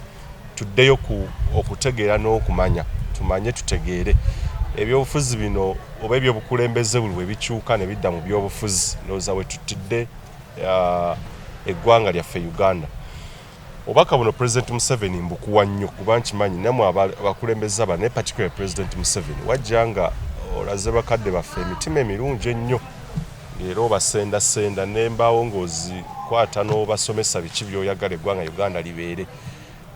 tuddeyo ku okutegeera n'okumanya, tumanye tutegeere ebyobufuzi bino oba ebyobukulembeze buli bwe bikyuka ne bidda mu byobufuzi. Ndowooza we tutidde eggwanga lyaffe Uganda. Obubaka buno President Museveni mbukuwa nnyo kuba nkimanyi nammwe abakulembeze aba, naye particularly President Museveni, wajja nga olaze bakadde baffe emitima emirungi ennyo, ng'era obasendasenda n'embaawo ng'ozikwata n'obasomesa biki by'oyagala eggwanga Uganda libeere.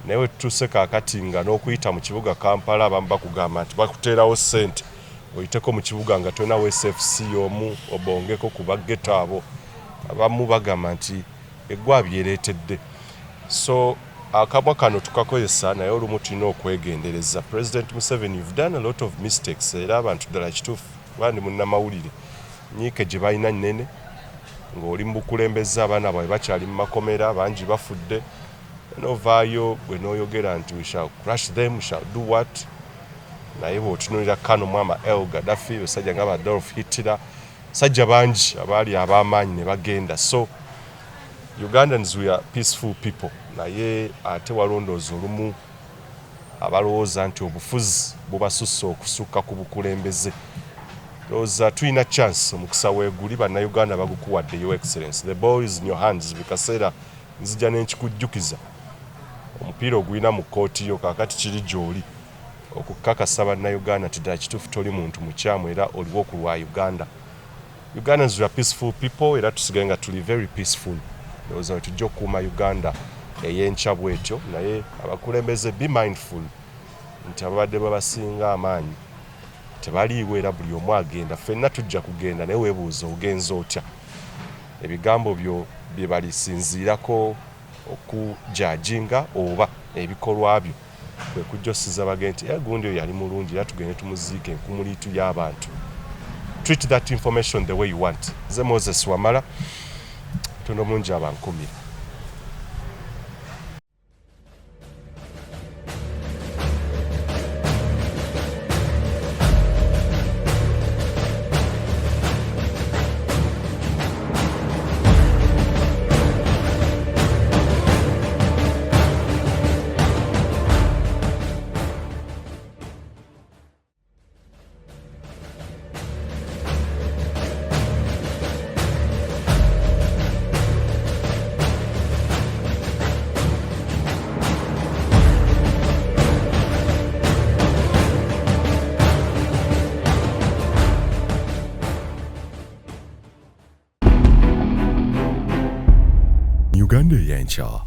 Naye we tutuuse kaakati nga n'okuyita mu kibuga Kampala abamu bakugamba nti bakuteerawo ssente oyiteko mu kibuga nga tolinawo SFC y'omu obongeko ku ba ghetto abo. Abamu bagamba nti eggwa byereetedde. So akamwa kano tukakozesa, naye olumu tulina okwegendereza. President Museveni, you've done a lot of mistakes, era abantu ddala kituufu kuba ndi munnamawulire, nyiike gye balina nnene ng'oli mu bukulembeze, abaana baabwe bakyali mu makomera, bangi bafudde, n'ovaayo gwe n'oyogera nti we shall crush them, we shall do what. Naye bw'otunuulira Kano Muammar El Gaddafi, basajja nga ba Adolf Hitler, basajja bangi abaali ab'amaanyi ne bagenda. So Ugandans, we are peaceful people, naye ate walondooza olumu abalowooza nti obufuzi bubasusse okusukka ku bukulembeze. Ndowooza tulina chance, omukisa weeguli, Bannayuganda bagukuwadde. Your Excellence, the ball is in your hands. Buli kaseera nzija ne nkikujjukiza, omupiira ogulina mu kkooti yo. Kaakati kiri gy'oli okukakasa Bannayuganda nti ddala kituufu toli muntu mukyamu era oliwo ku lwa Uganda. Ugandans, we are peaceful people, era tusigale nga tuli very peaceful. Ndowooza we tujja okukuuma Uganda ey'enkya bwetyo. Naye abakulembeze, be mindful nti ababadde babasinga amaanyi tebaliiwo, era buli omu agenda, ffenna tujja kugenda, naye weebuuza ogenza otya? Ebigambo byo bye balisinziirako okujajinga oba ebikolwa byo kwe kujja osiza bagende nti gundi oyo yali mulungi era tugende tumuziike enkumuliitu y'abantu. Treat that information the way you want. Nze Moses Wamala, tono mungi abankumira. Uganda ey'enkya.